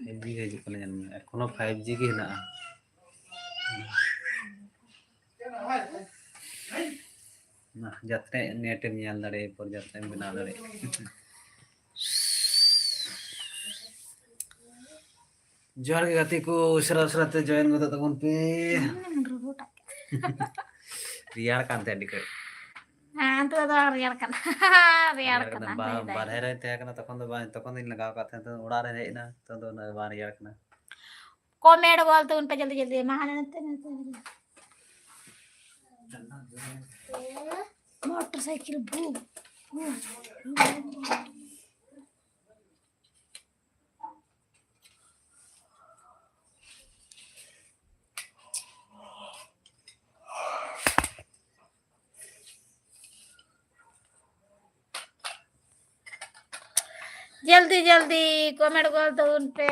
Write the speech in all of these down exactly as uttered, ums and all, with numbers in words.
Five G ᱜᱮ ᱦᱤᱡᱩᱜ ᱠᱟᱱᱟ, ᱧᱮᱞ ᱢᱮ, ᱮᱠᱷᱚᱱᱳ ᱯᱷᱟᱭᱤᱵᱷ ᱡᱤ ᱜᱮ ᱦᱮᱱᱟᱜᱼᱟ᱾ ᱢᱟ, ᱡᱟᱛᱮ ᱱᱮᱴ ᱮᱢ ᱧᱮᱞ ᱫᱟᱲᱮᱭᱟᱜᱼᱟ, ᱮᱨᱯᱚᱨ ᱡᱟᱛᱮᱢ ᱵᱮᱱᱟᱣ ᱫᱟᱲᱮᱭᱟᱜᱼᱟ᱾ ᱡᱚᱦᱟᱨ ᱜᱮ ᱜᱟᱛᱮ ᱠᱚ, ᱩᱥᱟᱹᱨᱟ ᱩᱥᱟᱹᱨᱟ ᱛᱮ ᱡᱚᱭᱮᱱ ᱜᱚᱫᱚᱜ ᱛᱟᱵᱚᱱ ᱯᱮ᱾ ᱨᱚᱵᱚᱴᱟᱜ᱾ ᱨᱮᱭᱟᱲ ᱠᱟᱱ ᱛᱟᱦᱮᱸ ᱟᱹᱰᱤ ᱜᱷᱟᱹᱲᱤᱡ᱾ ᱦᱮᱸ, ᱱᱤᱛᱚᱜ ᱫᱚ ᱨᱮᱭᱟᱲ ᱠᱟᱱᱟ᱾ ᱨᱮᱭᱟᱲ ᱨᱮᱭᱟᱲ ᱠᱟᱱᱟ, ᱠᱟᱱᱟ, ᱵᱟ-, ᱦᱚᱭ ᱫᱟᱭ᱾ ᱵᱟᱨᱦᱮ ᱨᱮ ᱛᱟᱦᱮᱸ ᱠᱟᱱᱟ ᱛᱚᱠᱷᱚᱱ ᱫᱚ ᱵᱟᱝ, ᱛᱚᱠᱷᱚᱱ ᱫᱚᱧ ᱞᱟᱜᱟᱣ ᱠᱟᱜ ᱛᱟᱦᱮᱸ, ᱛᱚ ᱚᱲᱟᱜ ᱨᱮ ᱦᱮᱡ ᱮᱱᱟ, ᱛᱚ ᱫᱚ ᱩᱱᱟᱹᱜ ᱵᱟᱝ ᱨᱮᱭᱟᱲ ᱠᱟᱱᱟ᱾ ᱠᱚᱢᱮᱱᱴ ᱵᱚᱞ ᱛᱟᱵᱚᱱ ᱯᱮ ᱡᱚᱞᱫᱤ ᱡᱚᱞᱫᱤ, ᱢᱟ ᱦᱟᱱᱮ ᱱᱚᱛᱮ, ᱱᱚᱛᱮ, ᱱᱚᱛᱮ᱾ ᱢᱚᱴᱚᱨ ᱥᱟᱭᱠᱮᱞ ᱵᱷᱩ, ᱵᱷᱩ, ᱵᱷᱩ, ᱵᱷᱩ᱾ ᱡᱚᱞᱫᱤ ᱡᱚᱞᱫᱤ ᱠᱚᱢᱮᱱᱴ ᱜᱚᱫ ᱛᱟᱵᱚᱱ ᱯᱮ᱾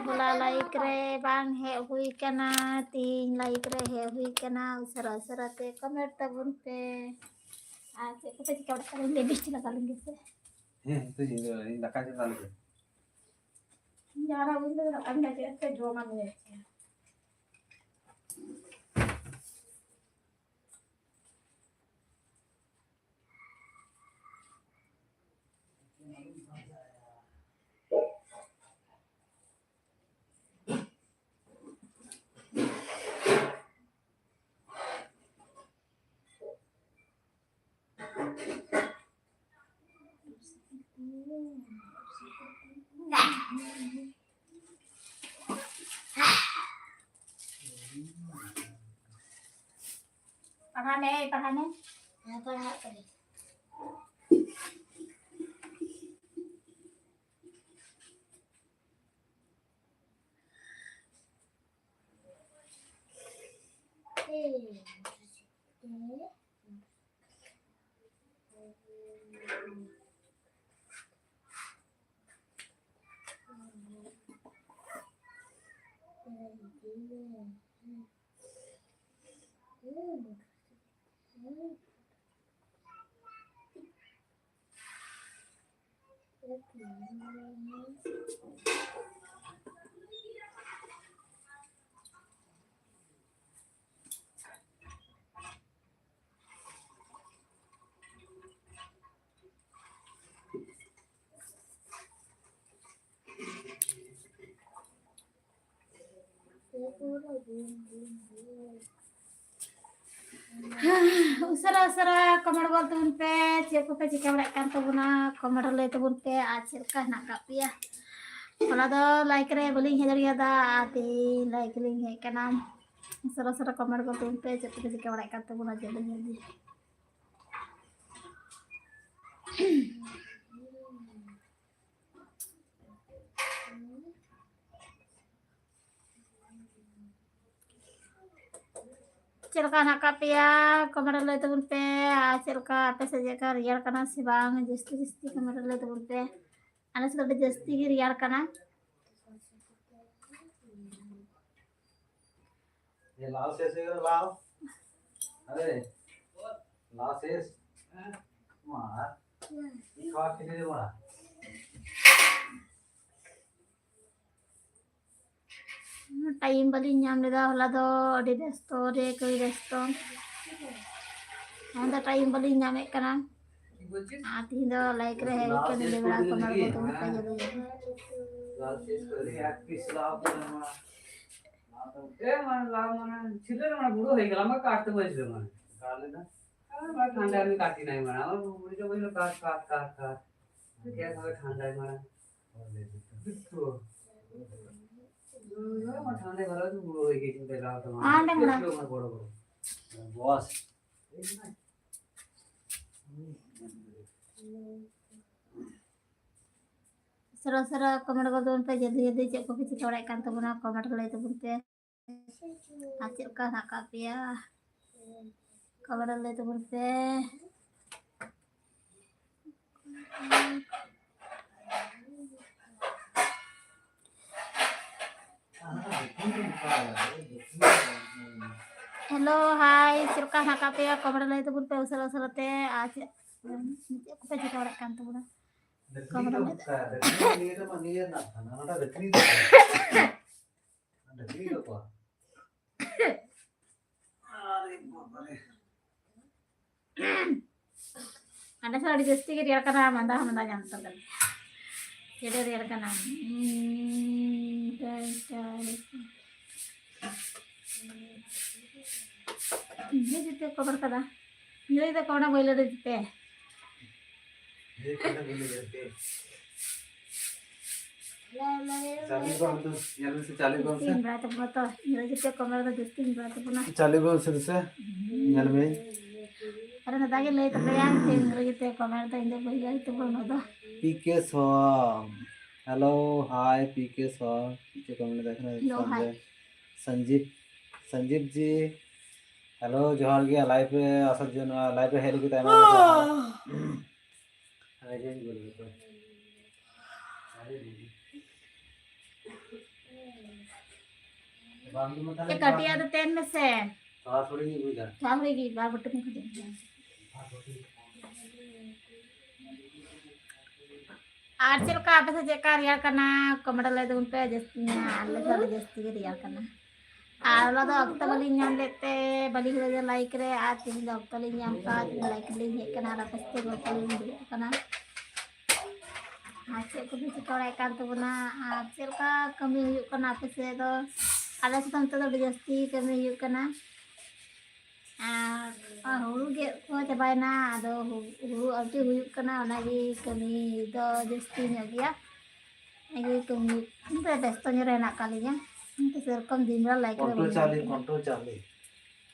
ᱦᱚᱞᱟ ᱞᱟᱭᱤᱠ ᱨᱮ ᱵᱟᱝ ᱦᱮᱡ ᱦᱩᱭ ᱠᱟᱱᱟ, ᱛᱤᱦᱤᱧ ᱞᱟᱭᱤᱠ ᱨᱮ ᱦᱮᱡ ᱦᱩᱭ ᱠᱟᱱᱟ᱾ ᱩᱥᱟᱹᱨᱟ ᱩᱥᱟᱹᱨᱟ ᱛᱮ ᱠᱚᱢᱮᱱᱴ ᱛᱟᱵᱚᱱ ᱯᱮ᱾ ᱟᱨ ᱪᱮᱫ ᱠᱚᱯᱮ ᱪᱤᱠᱟᱹ ᱵᱟᱲᱟᱭᱮᱫ ᱠᱟᱱᱟ? ᱞᱤᱯᱤᱥᱴᱤᱠ ᱞᱟᱜᱟᱣ ᱞᱮᱱ ᱜᱮ ᱥᱮ? ᱦᱮᱸ, ᱱᱤᱛᱚᱜ ᱤᱧ ᱫᱚ, ᱤᱧ ᱫᱟᱠᱟ ᱪᱚᱸᱫᱟ ᱞᱮᱫᱟ᱾ ᱤᱧ ᱫᱚ ᱟᱨ ᱩᱱ ᱫᱚ ᱫᱟᱠᱟ ᱪᱮᱫ ᱛᱮ ᱡᱚᱢᱟ ᱞᱟᱹᱭ ᱟᱠᱚ᱾ ᱯᱟᱲᱦᱟᱜ ᱢᱮ, ᱯᱟᱲᱦᱟᱜ ᱢᱮ᱾ ᱦᱮᱸ, ᱯᱟᱲᱦᱟᱜ ᱠᱟᱹᱱᱟᱹᱧ᱾ ᱩᱥᱟᱹᱨᱟ ᱩᱥᱟᱹᱨᱟ comment ᱜᱚᱫ ᱛᱟᱵᱚᱱ ᱯᱮ, ᱪᱮᱫ ᱠᱚᱯᱮ ᱪᱤᱠᱟᱹ ᱵᱟᱲᱟᱭᱮᱫ ᱠᱟᱱ ᱛᱟᱵᱚᱱᱟ, comment ᱨᱮ ᱞᱟᱹᱭ ᱛᱟᱵᱚᱱ ᱯᱮ ᱟᱨ ᱪᱮᱫ ᱞᱮᱠᱟ ᱦᱮᱱᱟᱜ ᱟᱠᱟᱫ ᱯᱮᱭᱟ᱾ ᱦᱚᱞᱟ ᱫᱚ live ᱨᱮ ᱵᱟᱹᱞᱤᱧ ᱦᱮᱡ ᱫᱟᱲᱮᱭᱟᱫᱟ, ᱟᱨ ᱛᱮᱦᱮᱧ live ᱞᱤᱧ ᱦᱮᱡ ᱟᱠᱟᱱᱟ᱾ ᱩᱥᱟᱹᱨᱟ ᱩᱥᱟᱹᱨᱟ comment ᱜᱚᱫ ᱛᱟᱵᱚᱱ ᱯᱮ, ᱪᱮᱫ ᱠᱚᱯᱮ ᱪᱤᱠᱟᱹ ᱵᱟᱲᱟᱭᱮᱫ ᱠᱟᱱ ᱛᱟᱵᱚᱱᱟ ᱡᱚᱞᱫᱤ ᱡᱚᱞᱫᱤ᱾ ᱪᱮᱫ ᱞᱮᱠᱟ ᱦᱮᱱᱟᱜ ᱟᱠᱟᱫ ᱯᱮᱭᱟ? comment ᱨᱮ ᱞᱟᱹᱭ ᱛᱟᱵᱚᱱ ᱯᱮ᱾ ᱟᱨ ᱪᱮᱫ ᱞᱮᱠᱟ ᱟᱯᱮ ᱥᱮᱫ ᱪᱮᱫ ᱞᱮᱠᱟ ᱨᱮᱭᱟᱲ ᱠᱟᱱᱟ ᱥᱮ ᱵᱟᱝ? ᱡᱟᱹᱥᱛᱤ ᱡᱟᱹᱥᱛᱤ comment ᱨᱮ ᱞᱟᱹᱭ ᱛᱟᱵᱚᱱ ᱯᱮ᱾ ᱟᱞᱮ ᱥᱮᱫ ᱫᱚ ᱟᱹᱰᱤ ᱡᱟᱹᱥᱛᱤ ᱜᱮ ᱨᱮᱭᱟᱲ ᱠᱟᱱᱟ᱾ ये लाल से से लाल। अरे, लाल से। मार। ये खा के दे मार। time ᱵᱟᱹᱞᱤᱧ ᱧᱟᱢ ᱞᱮᱫᱟ, ᱦᱚᱞᱟ ᱫᱚ ᱟᱹᱰᱤ ᱵᱮᱥᱛᱚ ᱨᱮ, ᱠᱟᱹᱢᱤ ᱵᱮᱥᱛᱚ᱾ ᱛᱮᱦᱮᱧ ᱫᱚ time ᱵᱟᱹᱞᱤᱧ ᱧᱟᱢᱮᱫ ᱠᱟᱱᱟ᱾ ᱟᱨ ᱛᱮᱦᱮᱧ ᱫᱚ live ᱨᱮ ᱦᱮᱡ ᱠᱟᱛᱮ ᱧᱤᱫᱟᱹ ᱵᱮᱲᱟ comment ᱠᱚ ᱛᱟᱵᱚᱱ ᱯᱮ ᱡᱚᱞᱫᱤ ᱡᱚᱞᱫᱤ᱾ ᱮ ᱢᱟᱱᱮ ᱞᱟᱣ ᱢᱟᱱᱮ ᱪᱷᱤᱞᱟᱹ ᱢᱟᱱᱮ ᱵᱩᱲᱦᱟᱹ ᱦᱩᱭ ᱜᱮᱞᱟ, ᱢᱟ ᱠᱟᱴ ᱛᱮ ᱵᱟᱹᱧ ᱪᱷᱤᱞᱟᱹ ᱢᱟᱱᱮ᱾ ᱠᱟᱴ ᱞᱮᱫᱟ? ᱟᱨ ᱢᱟ ᱴᱷᱟᱱᱰᱟ ᱢᱮ ᱠᱟᱴ ᱱᱟᱭ ᱢᱟᱱᱮ, ᱟᱢ ᱵᱩᱲᱦᱤ ᱫᱚ ᱵᱟᱹᱧ ᱠᱟᱴ, ᱠᱟᱴ, ᱠᱟᱴ, ᱠᱟᱴ᱾ ᱴᱷᱤᱠ ᱟᱪᱷᱮ, ᱴᱷᱟᱱᱰᱟᱭ ᱢᱟᱱᱮ᱾ ᱵᱤᱴᱴᱩ᱾ ᱢᱟ ᱴᱷᱟᱱᱰᱟ ᱜᱮᱞᱟ ᱫᱚ ᱵᱩᱲᱦᱟᱹ ᱦᱩᱭ ᱜᱮ ᱪᱤᱱᱛᱟᱹ ᱞᱟᱣ ᱛᱟᱢᱟ᱾ ᱟᱨ ᱰᱟᱝᱨᱟ᱾ ᱵᱤᱴᱴᱩ ᱢᱟ ᱵᱚᱲᱚ ᱵᱚᱲᱚ᱾ ᱵᱚᱥ᱾ ᱩᱥᱟᱹᱨᱟ ᱩᱥᱟᱹᱨᱟ comment ᱜᱚᱫ ᱛᱟᱵᱚᱱ ᱯᱮ, ᱡᱚᱞᱫᱤ ᱡᱚᱞᱫᱤ ᱪᱮᱫ ᱠᱚᱯᱮ ᱪᱤᱠᱟᱹ ᱵᱟᱲᱟᱭᱮᱫ ᱠᱟᱱ ᱛᱟᱵᱚᱱᱟ, comment ᱨᱮ ᱞᱟᱹᱭ ᱛᱟᱵᱚᱱ ᱯᱮ᱾ ᱟᱨ ᱪᱮᱫ ᱞᱮᱠᱟ ᱦᱮᱱᱟᱜ ᱟᱠᱟᱫ ᱯᱮᱭᱟ, comment ᱨᱮ ᱞᱟᱹᱭ ᱛᱟᱵᱚᱱ ᱯᱮ᱾ Hello, hi, ᱪᱮᱫ ᱞᱮᱠᱟ ᱦᱮᱱᱟᱜ ᱟᱠᱟᱫ ᱯᱮᱭᱟ? comment ᱨᱮ ᱞᱟᱹᱭ ᱛᱟᱵᱚᱱ ᱯᱮ ᱩᱥᱟᱹᱨᱟ ᱩᱥᱟᱹᱨᱟ ᱛᱮ᱾ ᱟᱨ ᱪᱮᱫ, ᱪᱮᱫ ᱠᱚᱯᱮ ᱪᱤᱠᱟᱹ ᱵᱟᱲᱟᱭᱮᱫ ᱠᱟᱱ ᱛᱟᱵᱚᱱᱟ? comment ᱨᱮ ᱰᱟᱹᱠᱱᱤ ᱫᱚ ᱚᱠᱟ? ᱰᱟᱹᱠᱱᱤ ᱫᱚ ᱚᱠᱟ? ᱰᱟᱹᱠᱱᱤ ᱫᱚ ᱚᱠᱟ? ᱟᱨᱮ ᱵᱟᱵᱟ ᱨᱮ᱾ ᱟᱞᱮ ᱥᱮᱫ ᱟᱹᱰᱤ ᱡᱟᱹᱥᱛᱤ ᱜᱮ ᱨᱮᱭᱟᱲ ᱠᱟᱱᱟ, ᱢᱟᱸᱫᱟ ᱦᱚᱸ ᱢᱟᱸᱫᱟ ᱧᱟᱢ ᱠᱟᱫᱟ᱾ ᱪᱮᱫ ᱨᱮᱭᱟᱲ ᱠᱟᱱᱟ? ᱩᱸ, ᱡᱟᱭ, ᱡᱟᱭ᱾ ᱤᱧ ᱡᱩᱛᱮ ᱠᱚᱵᱚᱨ ᱠᱟᱫᱟ᱾ ᱤᱧ ᱫᱚ ᱠᱚᱲᱟ ᱵᱟᱹᱭᱞᱟᱹ ᱨᱮ ᱡᱩᱛᱮ᱾ ᱪᱟᱹᱞᱩ ᱠᱚᱢ ᱫᱚ, ᱧᱮᱞ ᱢᱮᱥᱮ, ᱪᱟᱹᱞᱩ ᱠᱚᱢ ᱥᱮ᱾ ᱡᱟᱹᱥᱛᱤᱧ ᱵᱟᱲᱟᱭ ᱛᱟᱵᱚᱱᱟ ᱛᱚ, ᱤᱧ ᱫᱚ ᱡᱩᱛᱮ ᱠᱚᱵᱚᱨ ᱫᱚ ᱡᱟᱹᱥᱛᱤᱧ ᱵᱟᱲᱟᱭ ᱛᱟᱵᱚᱱᱟ᱾ ᱪᱟᱹᱞᱩ ᱠᱚᱢ ᱥᱮ, ᱥᱮ᱾ ᱧᱮᱞ ᱢᱮ᱾ ᱟᱨ ᱫᱟᱫᱟ ᱜᱮ ᱞᱟᱹᱭ ᱛᱟᱯᱮᱭᱟ, ᱡᱮ ᱤᱧ ᱫᱚ ᱡᱩᱛᱮ ᱠᱚᱵᱚᱨ ᱫᱚ ᱤᱧ ᱫᱚ ᱵᱟᱹᱭᱞᱟᱹ ᱛᱟᱵᱚᱱᱟ ᱫᱚ᱾ ᱯᱤ ᱠᱮ ᱥᱚᱢ᱾ ᱦᱮᱞᱳ, ᱦᱟᱭ, ᱯᱤ ᱠᱮ ᱥᱚᱢ᱾ ᱪᱮᱫ ᱠᱚ ᱢᱮᱱ ᱮᱫᱟ ᱮᱠᱷᱚᱱ? ᱦᱮᱞᱳ, ᱦᱟᱭ᱾ ᱥᱟᱱᱡᱮ-, ᱥᱚᱧᱡᱤᱵ, ᱥᱚᱧᱡᱤᱵ ᱡᱤ, ᱦᱮᱞᱳ, ᱡᱚᱦᱟᱨ ᱜᱮ᱾ ᱞᱟᱭᱤᱵᱷ ᱨᱮ ᱟᱥᱟᱨ ᱡᱚᱱ, ᱞᱟᱭᱤᱵᱷ ᱨᱮ ᱦᱮᱡ ᱞᱟᱹᱜᱤᱫ ᱟᱭᱢᱟ ᱟᱭᱢᱟ ᱥᱟᱨᱦᱟᱣ᱾ ᱟᱨ ᱡᱮ ᱜᱩᱞ ᱜᱩᱞ᱾ ᱟᱨᱮ ᱫᱤᱫᱤ᱾ ᱵᱟᱝ ᱫᱚ ᱢᱮᱛᱟᱜ ᱮ, ᱠᱟᱹᱴᱤᱡ ᱟᱫᱚ ᱛᱮᱱ ᱢᱮᱥᱮ᱾ ᱛᱷᱚᱲᱟ ᱛᱷᱚᱲᱤ ᱜᱮ ᱵᱩᱡᱟ᱾ ᱛᱷᱚᱲᱟ ᱛᱷᱚᱲᱤ ᱜᱮ, ᱵᱟᱨ ᱵᱟᱹᱴᱤ ᱠᱚ ᱠᱷᱟᱡᱚᱜ ᱜᱮᱭᱟ᱾ ᱟᱨ ᱪᱮᱫ ᱞᱮᱠᱟ ᱟᱯᱮ ᱥᱮᱫ ᱪᱮᱫ ᱞᱮᱠᱟ ᱨᱮᱭᱟᱲ ᱠᱟᱱᱟ? ᱠᱚᱢᱮᱱᱴ ᱞᱟᱹᱭ ᱛᱟᱵᱚᱱ ᱯᱮ᱾ ᱡᱟᱹᱥᱛᱤ, ᱟᱞᱮ ᱥᱮᱫ ᱫᱚ ᱡᱟᱹᱥᱛᱤ ᱜᱮ ᱨᱮᱭᱟᱲ ᱠᱟᱱᱟ᱾ ᱟᱨ ᱦᱚᱞᱟ ᱫᱚ ᱚᱠᱛᱚ ᱵᱟᱹᱞᱤᱧ ᱧᱟᱢ ᱞᱮᱫ ᱛᱮ ᱵᱟᱹᱞᱤᱧ ᱦᱤᱡᱩᱜ ᱞᱟᱭᱤᱠ ᱨᱮ, ᱟᱨ ᱛᱮᱦᱮᱧ ᱫᱚ ᱚᱠᱛᱚ ᱞᱤᱧ ᱧᱟᱢ ᱠᱟᱜᱼᱟ, ᱛᱮᱦᱮᱧ ᱞᱟᱭᱤᱠ ᱨᱮᱞᱤᱧ ᱦᱮᱡ ᱠᱟᱱᱟ ᱟᱨ ᱟᱯᱮ ᱥᱟᱛᱮ ᱜᱚᱞᱯᱚ ᱞᱤᱧ ᱫᱩᱲᱩᱵ ᱠᱟᱱᱟ᱾ ᱟᱨ ᱪᱮᱫ ᱠᱚᱯᱮ ᱪᱤᱠᱟᱹ ᱵᱟᱲᱟᱭᱮᱫ ᱠᱟᱱ ᱛᱟᱵᱚᱱᱟ? ᱟᱨ ᱪᱮᱫ ᱞᱮᱠᱟ ᱠᱟᱹᱢᱤ ᱦᱩᱭᱩᱜ ᱠᱟᱱᱟ ᱟᱯᱮ ᱥᱮᱫ ᱫᱚ? ᱟᱞᱮ ᱥᱮᱫ ᱫᱚ ᱱᱤᱛᱚᱜ ᱫᱚ ᱟᱹᱰᱤ ᱡᱟᱹᱥᱛᱤ ᱠᱟᱹᱢᱤ ᱦᱩᱭᱩᱜ ᱠᱟᱱᱟ᱾ ᱟᱨ, ᱟᱨ ᱦᱩᱲᱩ ᱜᱮᱫ ᱠᱚ ᱪᱟᱵᱟᱭᱮᱱᱟ, ᱟᱫᱚ ᱦᱩ-, ᱦᱩᱲᱩ ᱟᱹᱣᱨᱤ ᱦᱩᱭᱩᱜ ᱠᱟᱱᱟ, ᱚᱱᱟᱜᱮ ᱠᱟᱹᱢᱤ ᱫᱚ ᱡᱟᱹᱥᱛᱤ ᱧᱚᱜ ᱜᱮᱭᱟ᱾ ᱚᱱᱟᱜᱮ ᱠᱟᱹᱢᱤ, ᱤᱧ ᱫᱚ ᱵᱮᱥᱛᱚ ᱧᱚᱜ ᱨᱮ ᱦᱮᱱᱟᱜ ᱟᱠᱟᱫ ᱞᱤᱧᱟ, ᱚᱱᱟᱛᱮ ᱥᱮᱨᱚᱠᱚᱢ ᱫᱤᱱ ᱵᱮᱲᱟ ᱞᱟᱭᱤᱠ ᱨᱮ ᱠᱚᱱᱴᱨᱳᱞ ᱵᱟᱹᱧ ᱪᱟᱣᱞᱮ, ᱧᱟᱢ ᱠᱚᱱᱴᱨᱳᱞ ᱪᱟᱣᱞᱮ᱾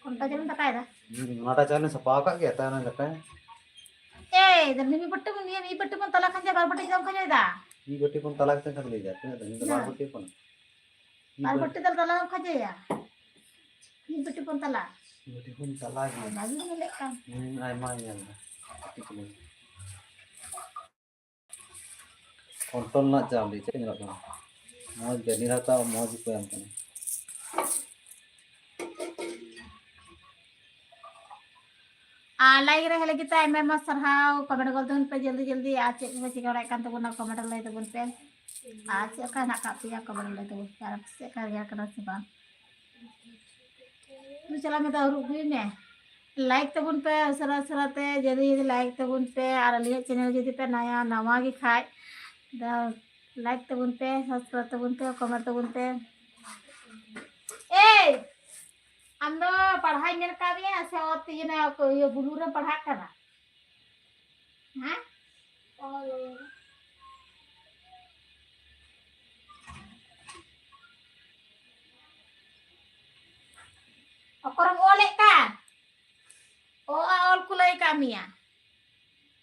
ᱠᱚᱱᱴᱟ ᱪᱟᱣᱞᱮᱢ ᱫᱟᱠᱟᱭᱮᱫᱟ? ᱦᱩᱸ, ᱱᱚᱣᱟᱴᱟ ᱪᱟᱣᱞᱮ ᱥᱟᱯᱷᱟ ᱟᱠᱟᱫ ᱜᱮᱭᱟ, ᱛᱟᱭ ᱚᱱᱟ ᱫᱟᱠᱟᱭ᱾ ᱮᱭ, ᱫᱮ ᱢᱤᱫ ᱵᱟᱹᱴᱤ ᱵᱚᱱ ᱧᱩᱭᱟ, ᱢᱤᱫ ᱵᱟᱹᱴᱤ ᱵᱚᱱ ᱛᱟᱞᱟ ᱠᱷᱟᱱ ᱡᱮ ᱵᱟᱨ ᱵᱟᱹᱴᱤ ᱪᱮᱫᱟᱜ ᱮᱢ ᱠᱷᱟᱸᱡᱚᱭᱮᱫᱟ? ᱢᱤᱫ ᱵᱟᱹᱴᱤ ᱵᱚᱱ ᱛᱟᱞᱟ ᱠᱟᱛᱮ ᱠᱷᱟᱱ ᱞᱟᱹᱭ ᱫᱟ, ᱛᱤᱱᱟᱹᱜ ᱫᱟ? ᱢᱤᱫ ᱫᱚ ᱵᱟᱨ ᱦᱮᱸ᱾ ᱵᱟᱹᱴᱤ ᱵᱚᱱ᱾ ᱢᱤᱫ ᱵᱟᱨ ᱵᱟᱹᱴᱤ᱾ ᱵᱟᱹᱴᱤ ᱫᱚ ᱛᱟᱞᱟ ᱵᱟᱢ ᱠᱷᱟᱸᱡᱚᱭᱟ? ᱢᱤᱫ ᱵᱟᱹᱴᱤ ᱵᱚᱱ ᱛᱟᱞᱟ᱾ ᱢᱤᱫ ᱵᱟᱹᱴᱤ ᱵᱚᱱ ᱛᱟᱞᱟ ᱜᱮ᱾ ᱟᱨ ᱵᱷᱟᱜᱤ ᱜᱮ ᱧᱮᱞᱚᱜ ᱠᱟᱱ᱾ ᱦᱩᱸ, ᱟᱭᱢᱟ ᱧᱮᱞ ᱫᱟ᱾ ᱠᱟᱹᱴᱤᱡ ᱪᱩᱞᱩᱝ᱾ ᱠᱚᱱᱴᱨᱳᱞ ᱨᱮᱱᱟᱜ ᱪᱟᱣᱞᱮ ᱪᱮᱫ ᱧᱮᱞᱚᱜ ᱠᱟᱱᱟ? ᱢᱚᱡᱽ ᱜᱮ, ᱱᱤᱨᱟᱛᱟ ᱢᱚᱡᱽ ᱜᱮᱠᱚ ᱮᱢ ᱠᱟᱱᱟ᱾ ᱟᱨ ᱞᱟᱭᱤᱠ ᱨᱮ ᱦᱮᱡ ᱞᱟᱹᱜᱤᱫ ᱛᱮ ᱟᱭᱢᱟ ᱟᱭᱢᱟ ᱥᱟᱨᱦᱟᱣ᱾ ᱠᱚᱢᱮᱱᱴ ᱜᱚᱫ ᱛᱟᱵᱚᱱ ᱯᱮ ᱡᱚᱞᱫᱤ ᱡᱚᱞᱫᱤ᱾ ᱟᱨ ᱪᱮᱫ ᱠᱚᱯᱮ ᱪᱤᱠᱟᱹ ᱵᱟᱲᱟᱭᱮᱫ ᱠᱟᱱ ᱛᱟᱵᱚᱱᱟ, ᱠᱚᱢᱮᱱᱴ ᱨᱮ ᱞᱟᱹᱭ ᱛᱟᱵᱚᱱ ᱯᱮ᱾ ᱟᱨ ᱪᱮᱫ ᱞᱮᱠᱟ ᱦᱮᱱᱟᱜ ᱟᱠᱟᱫ ᱯᱮᱭᱟ, ᱠᱚᱢᱮᱱᱴ ᱨᱮ ᱞᱟᱹᱭ ᱛᱟᱵᱚᱱ ᱯᱮ᱾ ᱟᱨ ᱪᱮᱫ ᱞᱮᱠᱟ ᱨᱮᱭᱟᱲ ᱠᱟᱱᱟ ᱥᱮ ᱵᱟᱝ? ᱛᱚ ᱪᱟᱞᱟᱜ ᱢᱮ, ᱛᱚ ᱟᱹᱨᱩᱵ ᱟᱹᱜᱩᱭ ᱢᱮ᱾ ᱞᱟᱭᱤᱠ ᱛᱟᱵᱚᱱ ᱯᱮ ᱩᱥᱟᱹᱨᱟ ᱩᱥᱟᱹᱨᱟ ᱛᱮ, ᱡᱚᱞᱫᱤ ᱡᱚᱞᱫᱤ ᱞᱟᱭᱤᱠ ᱛᱟᱵᱚᱱ ᱯᱮ᱾ ᱟᱨ ᱟᱹᱞᱤᱧᱟᱜ ᱪᱮᱱᱮᱞ ᱡᱩᱫᱤ ᱯᱮ ᱱᱟᱭᱟ, ᱱᱟᱣᱟ ᱜᱮ ᱠᱷᱟᱡ ᱫᱚ ᱞᱟᱭᱤᱠ ᱛᱟᱵᱚᱱ ᱯᱮ, ᱥᱟᱵᱥᱠᱨᱟᱭᱤᱵ ᱛᱟᱵᱚᱱ ᱯᱮ, ᱠᱚᱢᱮᱱᱴ ᱛᱟᱵᱚᱱ ᱯᱮ᱾ ᱮᱭ! ᱟᱢ ᱫᱚ ᱯᱟᱲᱦᱟᱣᱤᱧ ᱧᱮᱞ ᱠᱟᱜ ᱢᱮᱭᱟ ᱥᱮ ᱚᱛ ᱤᱭᱟᱹ ᱱᱟ-, ᱤᱭᱟᱹ ᱵᱩᱞᱩ ᱨᱮᱢ ᱯᱟᱲᱦᱟᱜ ᱠᱟᱱᱟ? ᱦᱮᱸ? ᱚᱠᱚᱨᱮᱢ ᱚᱞᱮᱫ ᱠᱟᱱ? ᱚ ᱟ ᱚᱞ ᱠᱚ ᱞᱟᱹᱭ ᱠᱟᱜ ᱢᱮᱭᱟ᱾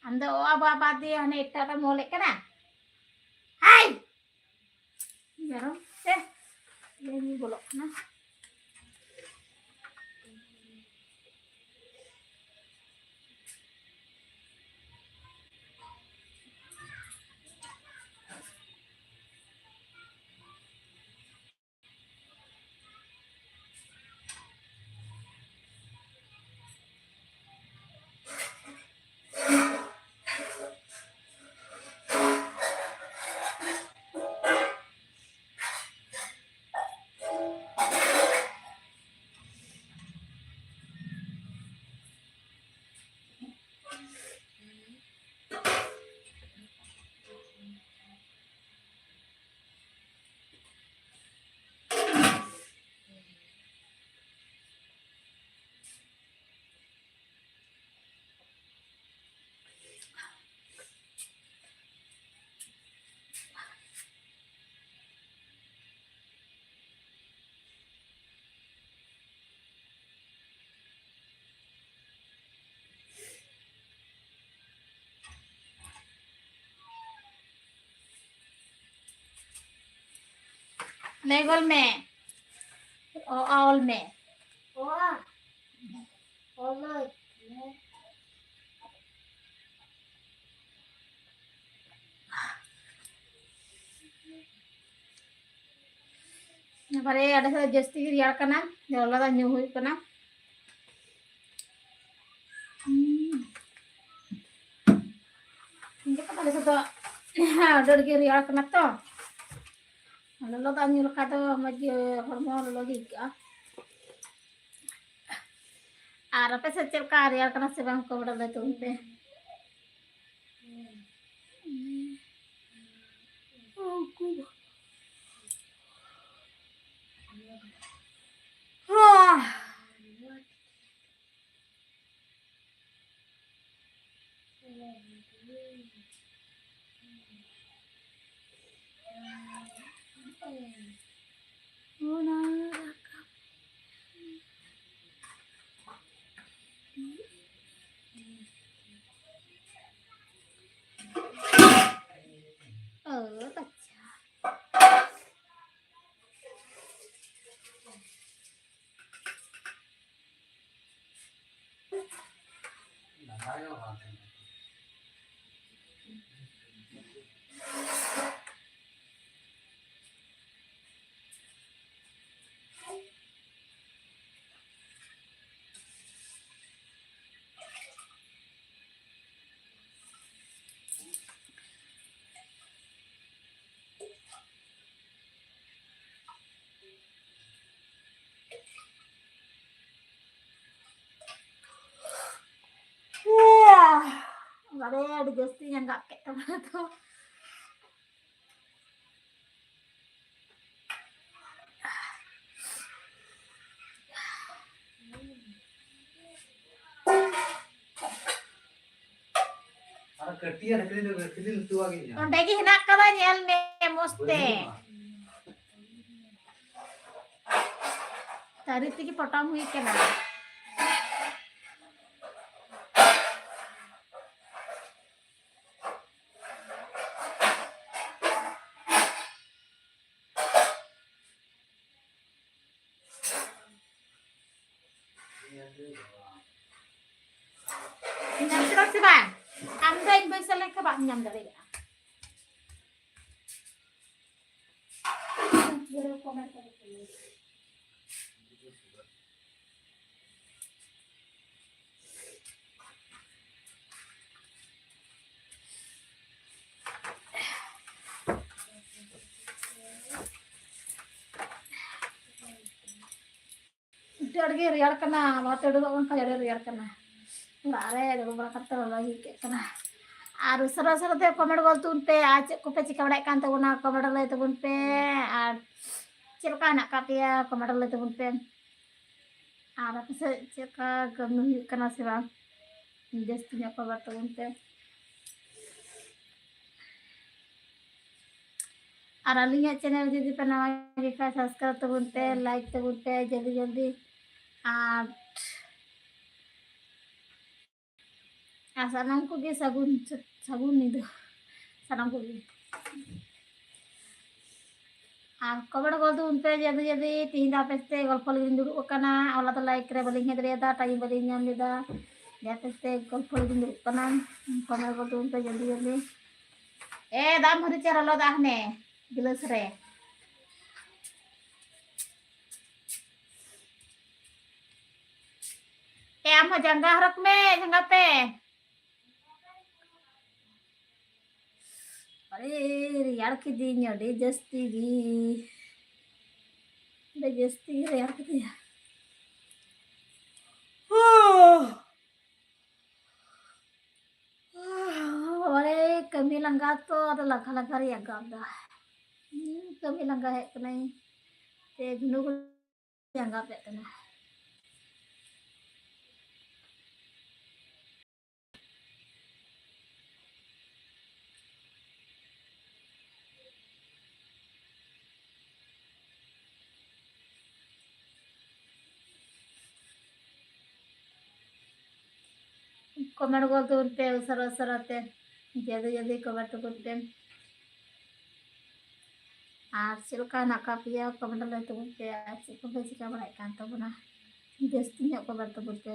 ᱟᱢ ᱫᱚ ᱚ ᱟ ᱵᱟ ᱵᱟᱫ ᱫᱤᱭᱮ ᱦᱟᱱᱮ ᱮᱴᱟᱜ ᱨᱮᱢ ᱚᱞᱮᱫ ᱠᱟᱱᱟ᱾ ᱦᱟᱭ! ᱢᱮᱨᱚᱢ ᱥᱮ ᱤᱧ ᱵᱚᱞᱚᱜ ᱠᱟᱱᱟ᱾ ᱞᱟᱹᱭ ᱜᱚᱫ ᱢᱮ᱾ ᱚ, ᱟ, ᱚᱞ ᱢᱮ᱾ ᱚ, ᱟ᱾ ᱚᱞᱟᱹᱧ᱾ ᱵᱟᱨᱮ ᱟᱹᱰᱤ ᱥᱟᱨ ᱡᱟᱹᱥᱛᱤ ᱜᱮ ᱨᱮᱭᱟᱲ ᱠᱟᱱᱟ, ᱞᱚᱞᱚ ᱫᱟᱜ ᱧᱩ ᱦᱩᱭᱩᱜ ᱠᱟᱱᱟ᱾ ᱦᱩᱸ᱾ ᱤᱧ ᱫᱚ ᱟᱞᱮ ᱥᱮᱫ ᱫᱚ ᱟᱹᱰᱤ ᱟᱸᱴ ᱜᱮ ᱨᱮᱭᱟᱲ ᱠᱟᱱᱟ ᱛᱚ᱾ ᱞᱚᱞᱚ ᱫᱟᱜ ᱧᱩ ᱞᱮᱠᱷᱟᱡ ᱫᱚ ᱢᱚᱡᱽ ᱜᱮ ᱦᱚᱲᱢᱚ ᱞᱚᱞᱚ ᱜᱮ ᱟᱹᱭᱠᱟᱹᱜᱼᱟ᱾ ᱟᱨ ᱟᱯᱮ ᱥᱮᱫ ᱪᱮᱫ ᱞᱮᱠᱟ ᱨᱮᱭᱟᱲ ᱠᱟᱱᱟ ᱥᱮ ᱵᱟᱝ, comment ᱨᱮ ᱞᱟᱹᱭ ᱛᱟᱵᱚᱱ ᱯᱮ᱾ ᱚᱱᱟ ᱨᱟᱠᱟᱵ᱾ ᱚ, ᱟᱪᱪᱷᱟ᱾ ᱵᱟᱵᱟᱨᱮ, ᱟᱹᱰᱤ ᱡᱟᱹᱥᱛᱤ ᱧᱟᱸᱜᱟᱜ ᱠᱮᱫ ᱛᱟᱵᱚᱱᱟ ᱛᱚ᱾ ᱟᱨ ᱠᱟᱹᱴᱤᱡ ᱟᱨ ᱠᱟᱹᱴᱤᱡ ᱫᱚ ᱠᱷᱟᱹᱞᱤ ᱞᱩᱛᱩᱨ ᱟᱜ ᱜᱮ ᱧᱟᱢ᱾ ᱚᱸᱰᱮ ᱜᱮ ᱦᱮᱱᱟᱜ ᱠᱟᱫᱟ, ᱧᱮᱞ ᱢᱮ ᱢᱚᱡᱽ ᱛᱮ᱾ ᱵᱟᱹᱱᱩᱜᱼᱟ᱾ ᱛᱟᱹᱨᱤ ᱛᱮᱜᱮ ᱯᱚᱴᱚᱢ ᱦᱩᱭ ᱠᱟᱱᱟ᱾ ᱧᱟᱢ ᱠᱮᱫᱟᱢ ᱥᱮ ᱵᱟᱝ? ᱟᱢ ᱫᱚ ᱤᱧ ᱵᱟᱹᱧ ᱥᱮᱱ ᱞᱮᱱᱠᱷᱟᱱ ᱵᱟᱢ ᱧᱟᱢ ᱫᱟᱲᱮᱭᱟᱜᱼᱟ᱾ ᱟᱹᱰᱤ ᱟᱸᱴ ᱜᱮ ᱨᱮᱭᱟᱲ ᱠᱟᱱᱟ, ᱚᱱᱟᱛᱮ ᱩᱰᱩᱠᱚᱜ ᱠᱟᱱ ᱠᱷᱟᱡ ᱟᱹᱰᱤ ᱨᱮᱭᱟᱲ ᱠᱟᱱᱟ᱾ ᱚᱲᱟᱜ ᱨᱮ ᱫᱩᱲᱩᱵ ᱵᱟᱲᱟ ᱠᱟᱛᱮ ᱞᱚᱞᱚ ᱜᱮ ᱟᱹᱭᱠᱟᱹᱜ ᱠᱟᱱᱟ᱾ ᱟᱨ ᱩᱥᱟᱹᱨᱟ ᱩᱥᱟᱹᱨᱟ ᱛᱮ comment ᱜᱚᱫ ᱛᱟᱵᱚᱱ ᱯᱮ, ᱟᱨ ᱪᱮᱫ ᱠᱚᱯᱮ ᱪᱤᱠᱟᱹ ᱵᱟᱲᱟᱭᱮᱫ ᱠᱟᱱ ᱛᱟᱵᱚᱱᱟ comment ᱞᱟᱹᱭ ᱛᱟᱵᱚᱱ ᱯᱮ, ᱟᱨ ᱪᱮᱫ ᱞᱮᱠᱟ ᱦᱮᱱᱟᱜ ᱟᱠᱟᱫ ᱯᱮᱭᱟ comment ᱞᱟᱹᱭ ᱛᱟᱵᱚᱱ ᱯᱮ᱾ ᱟᱨ ᱟᱯᱮ ᱥᱮᱫ ᱪᱮᱫ ᱞᱮᱠᱟ ᱠᱟᱹᱢᱤ ᱦᱩᱭᱩᱜ ᱠᱟᱱᱟ ᱥᱮ ᱵᱟᱝ, ᱡᱟᱹᱥᱛᱤ ᱧᱚᱜ ᱠᱷᱚᱵᱚᱨ ᱛᱟᱵᱚᱱ ᱯᱮ᱾ ᱟᱨ ᱟᱹᱞᱤᱧᱟᱜ ᱪᱮᱱᱮᱞ ᱡᱩᱫᱤ ᱯᱮ ᱱᱟᱣᱟ ᱜᱮ ᱠᱷᱟᱱ, ᱥᱟᱵᱥᱠᱨᱟᱭᱤᱵ ᱛᱟᱵᱚᱱ ᱯᱮ, ᱞᱟᱭᱤᱠ ᱛᱟᱵᱚᱱ ᱯᱮ ᱡᱚᱞᱫᱤ ᱡᱚᱞᱫᱤ᱾ ᱟᱨ ᱟᱨ ᱥᱟᱱᱟᱢ ᱠᱚᱜᱮ ᱥᱟᱹᱜᱩᱱ, ᱥᱟᱹᱜᱩᱱ ᱧᱤᱫᱟᱹ ᱥᱟᱱᱟᱢ ᱠᱚᱜᱮ᱾ ᱟᱨ ᱠᱚᱢᱮᱱᱴ ᱜᱚᱞ ᱛᱟᱵᱚᱱ ᱯᱮ ᱡᱚᱞᱫᱤ ᱡᱚᱞᱫᱤ᱾ ᱛᱤᱦᱤᱧ ᱫᱚ ᱟᱯᱮ ᱥᱟᱛᱮ ᱜᱚᱞᱯᱷᱚ ᱞᱟᱹᱜᱤᱫ ᱤᱧ ᱫᱩᱲᱩᱵ ᱟᱠᱟᱱᱟ᱾ ᱦᱚᱞᱟ ᱫᱚ ᱞᱟᱭᱤᱵᱷ ᱨᱮ ᱵᱟᱹᱞᱤᱧ ᱦᱮᱡ ᱫᱟᱲᱮᱭᱟᱫᱟ, ᱴᱟᱭᱤᱢ ᱵᱟᱹᱞᱤᱧ ᱧᱟᱢ ᱞᱮᱫᱟ᱾ ᱡᱟᱦᱟᱸ ᱛᱮ ᱜᱚᱞᱯᱷᱚ ᱞᱟᱹᱜᱤᱫ ᱤᱧ ᱫᱩᱲᱩᱵ ᱠᱟᱱᱟ᱾ ᱠᱚᱢᱮᱱᱴ ᱜᱚᱞ ᱛᱟᱵᱚᱱ ᱯᱮ ᱡᱚᱞᱫᱤ ᱡᱚᱞᱫᱤ᱾ ᱮ ᱫᱟᱢ ᱦᱩᱨᱤ ᱪᱟᱨ ᱟᱞᱚ ᱫᱟ ᱦᱟᱱᱮ ᱜᱤᱞᱟᱹᱥ ᱨᱮ᱾ ᱮ ᱟᱢ ᱦᱚᱸ ᱡᱟᱸᱜᱟ ᱦᱚᱨᱚᱜ ᱢᱮ, ᱡᱟᱸᱜᱟ ᱯᱮ᱾ ᱟᱨᱮ, ᱨᱮᱭᱟᱲ ᱠᱤᱫᱤᱧ ᱟᱹᱰᱤ ᱡᱟᱹᱥᱛᱤ ᱜᱮ᱾ ᱟᱹᱰᱤ ᱡᱟᱹᱥᱛᱤ ᱜᱮ ᱨᱮᱭᱟᱲ ᱠᱤᱫᱤᱧᱟ᱾ ᱚᱨᱮ, ᱠᱟᱹᱢᱤ ᱞᱟᱸᱜᱟ ᱛᱚ, ᱟᱫᱚ ᱞᱟᱸᱜᱟ ᱞᱟᱸᱜᱟ ᱨᱮᱭᱟᱜ ᱜᱟᱵ ᱫᱟ᱾ ᱦᱩᱸ, ᱠᱟᱹᱢᱤ ᱞᱟᱸᱜᱟ ᱦᱮᱡ ᱠᱟᱹᱱᱟᱹᱧ᱾ ᱛᱮ ᱜᱷᱩᱱᱩ ᱜᱷᱩᱱᱩ ᱡᱟᱸᱜᱟ ᱯᱮᱫ ᱠᱟᱱᱟ᱾ ᱠᱚᱢᱮᱱᱴ ᱜᱚᱫ ᱛᱟᱵᱚᱱ ᱯᱮ ᱩᱥᱟᱹᱨᱟ ᱩᱥᱟᱹᱨᱟ ᱛᱮ, ᱡᱚᱞᱫᱤ ᱡᱚᱞᱫᱤ ᱠᱚᱢᱮᱱᱴ ᱛᱟᱵᱚᱱ ᱯᱮ᱾ ᱟᱨ ᱪᱮᱫ ᱞᱮᱠᱟ ᱦᱮᱱᱟᱜ ᱟᱠᱟᱫ ᱯᱮᱭᱟ ᱠᱚᱢᱮᱱᱴ ᱞᱟᱹᱭ ᱛᱟᱵᱚᱱ ᱯᱮ, ᱟᱨ ᱪᱮᱫ ᱠᱚᱯᱮ ᱪᱤᱠᱟᱹ ᱵᱟᱲᱟᱭᱮᱫ ᱠᱟᱱ ᱛᱟᱵᱚᱱᱟ ᱡᱟᱹᱥᱛᱤ ᱧᱚᱜ ᱠᱚᱢᱮᱱᱴ ᱛᱟᱵᱚᱱ ᱯᱮ᱾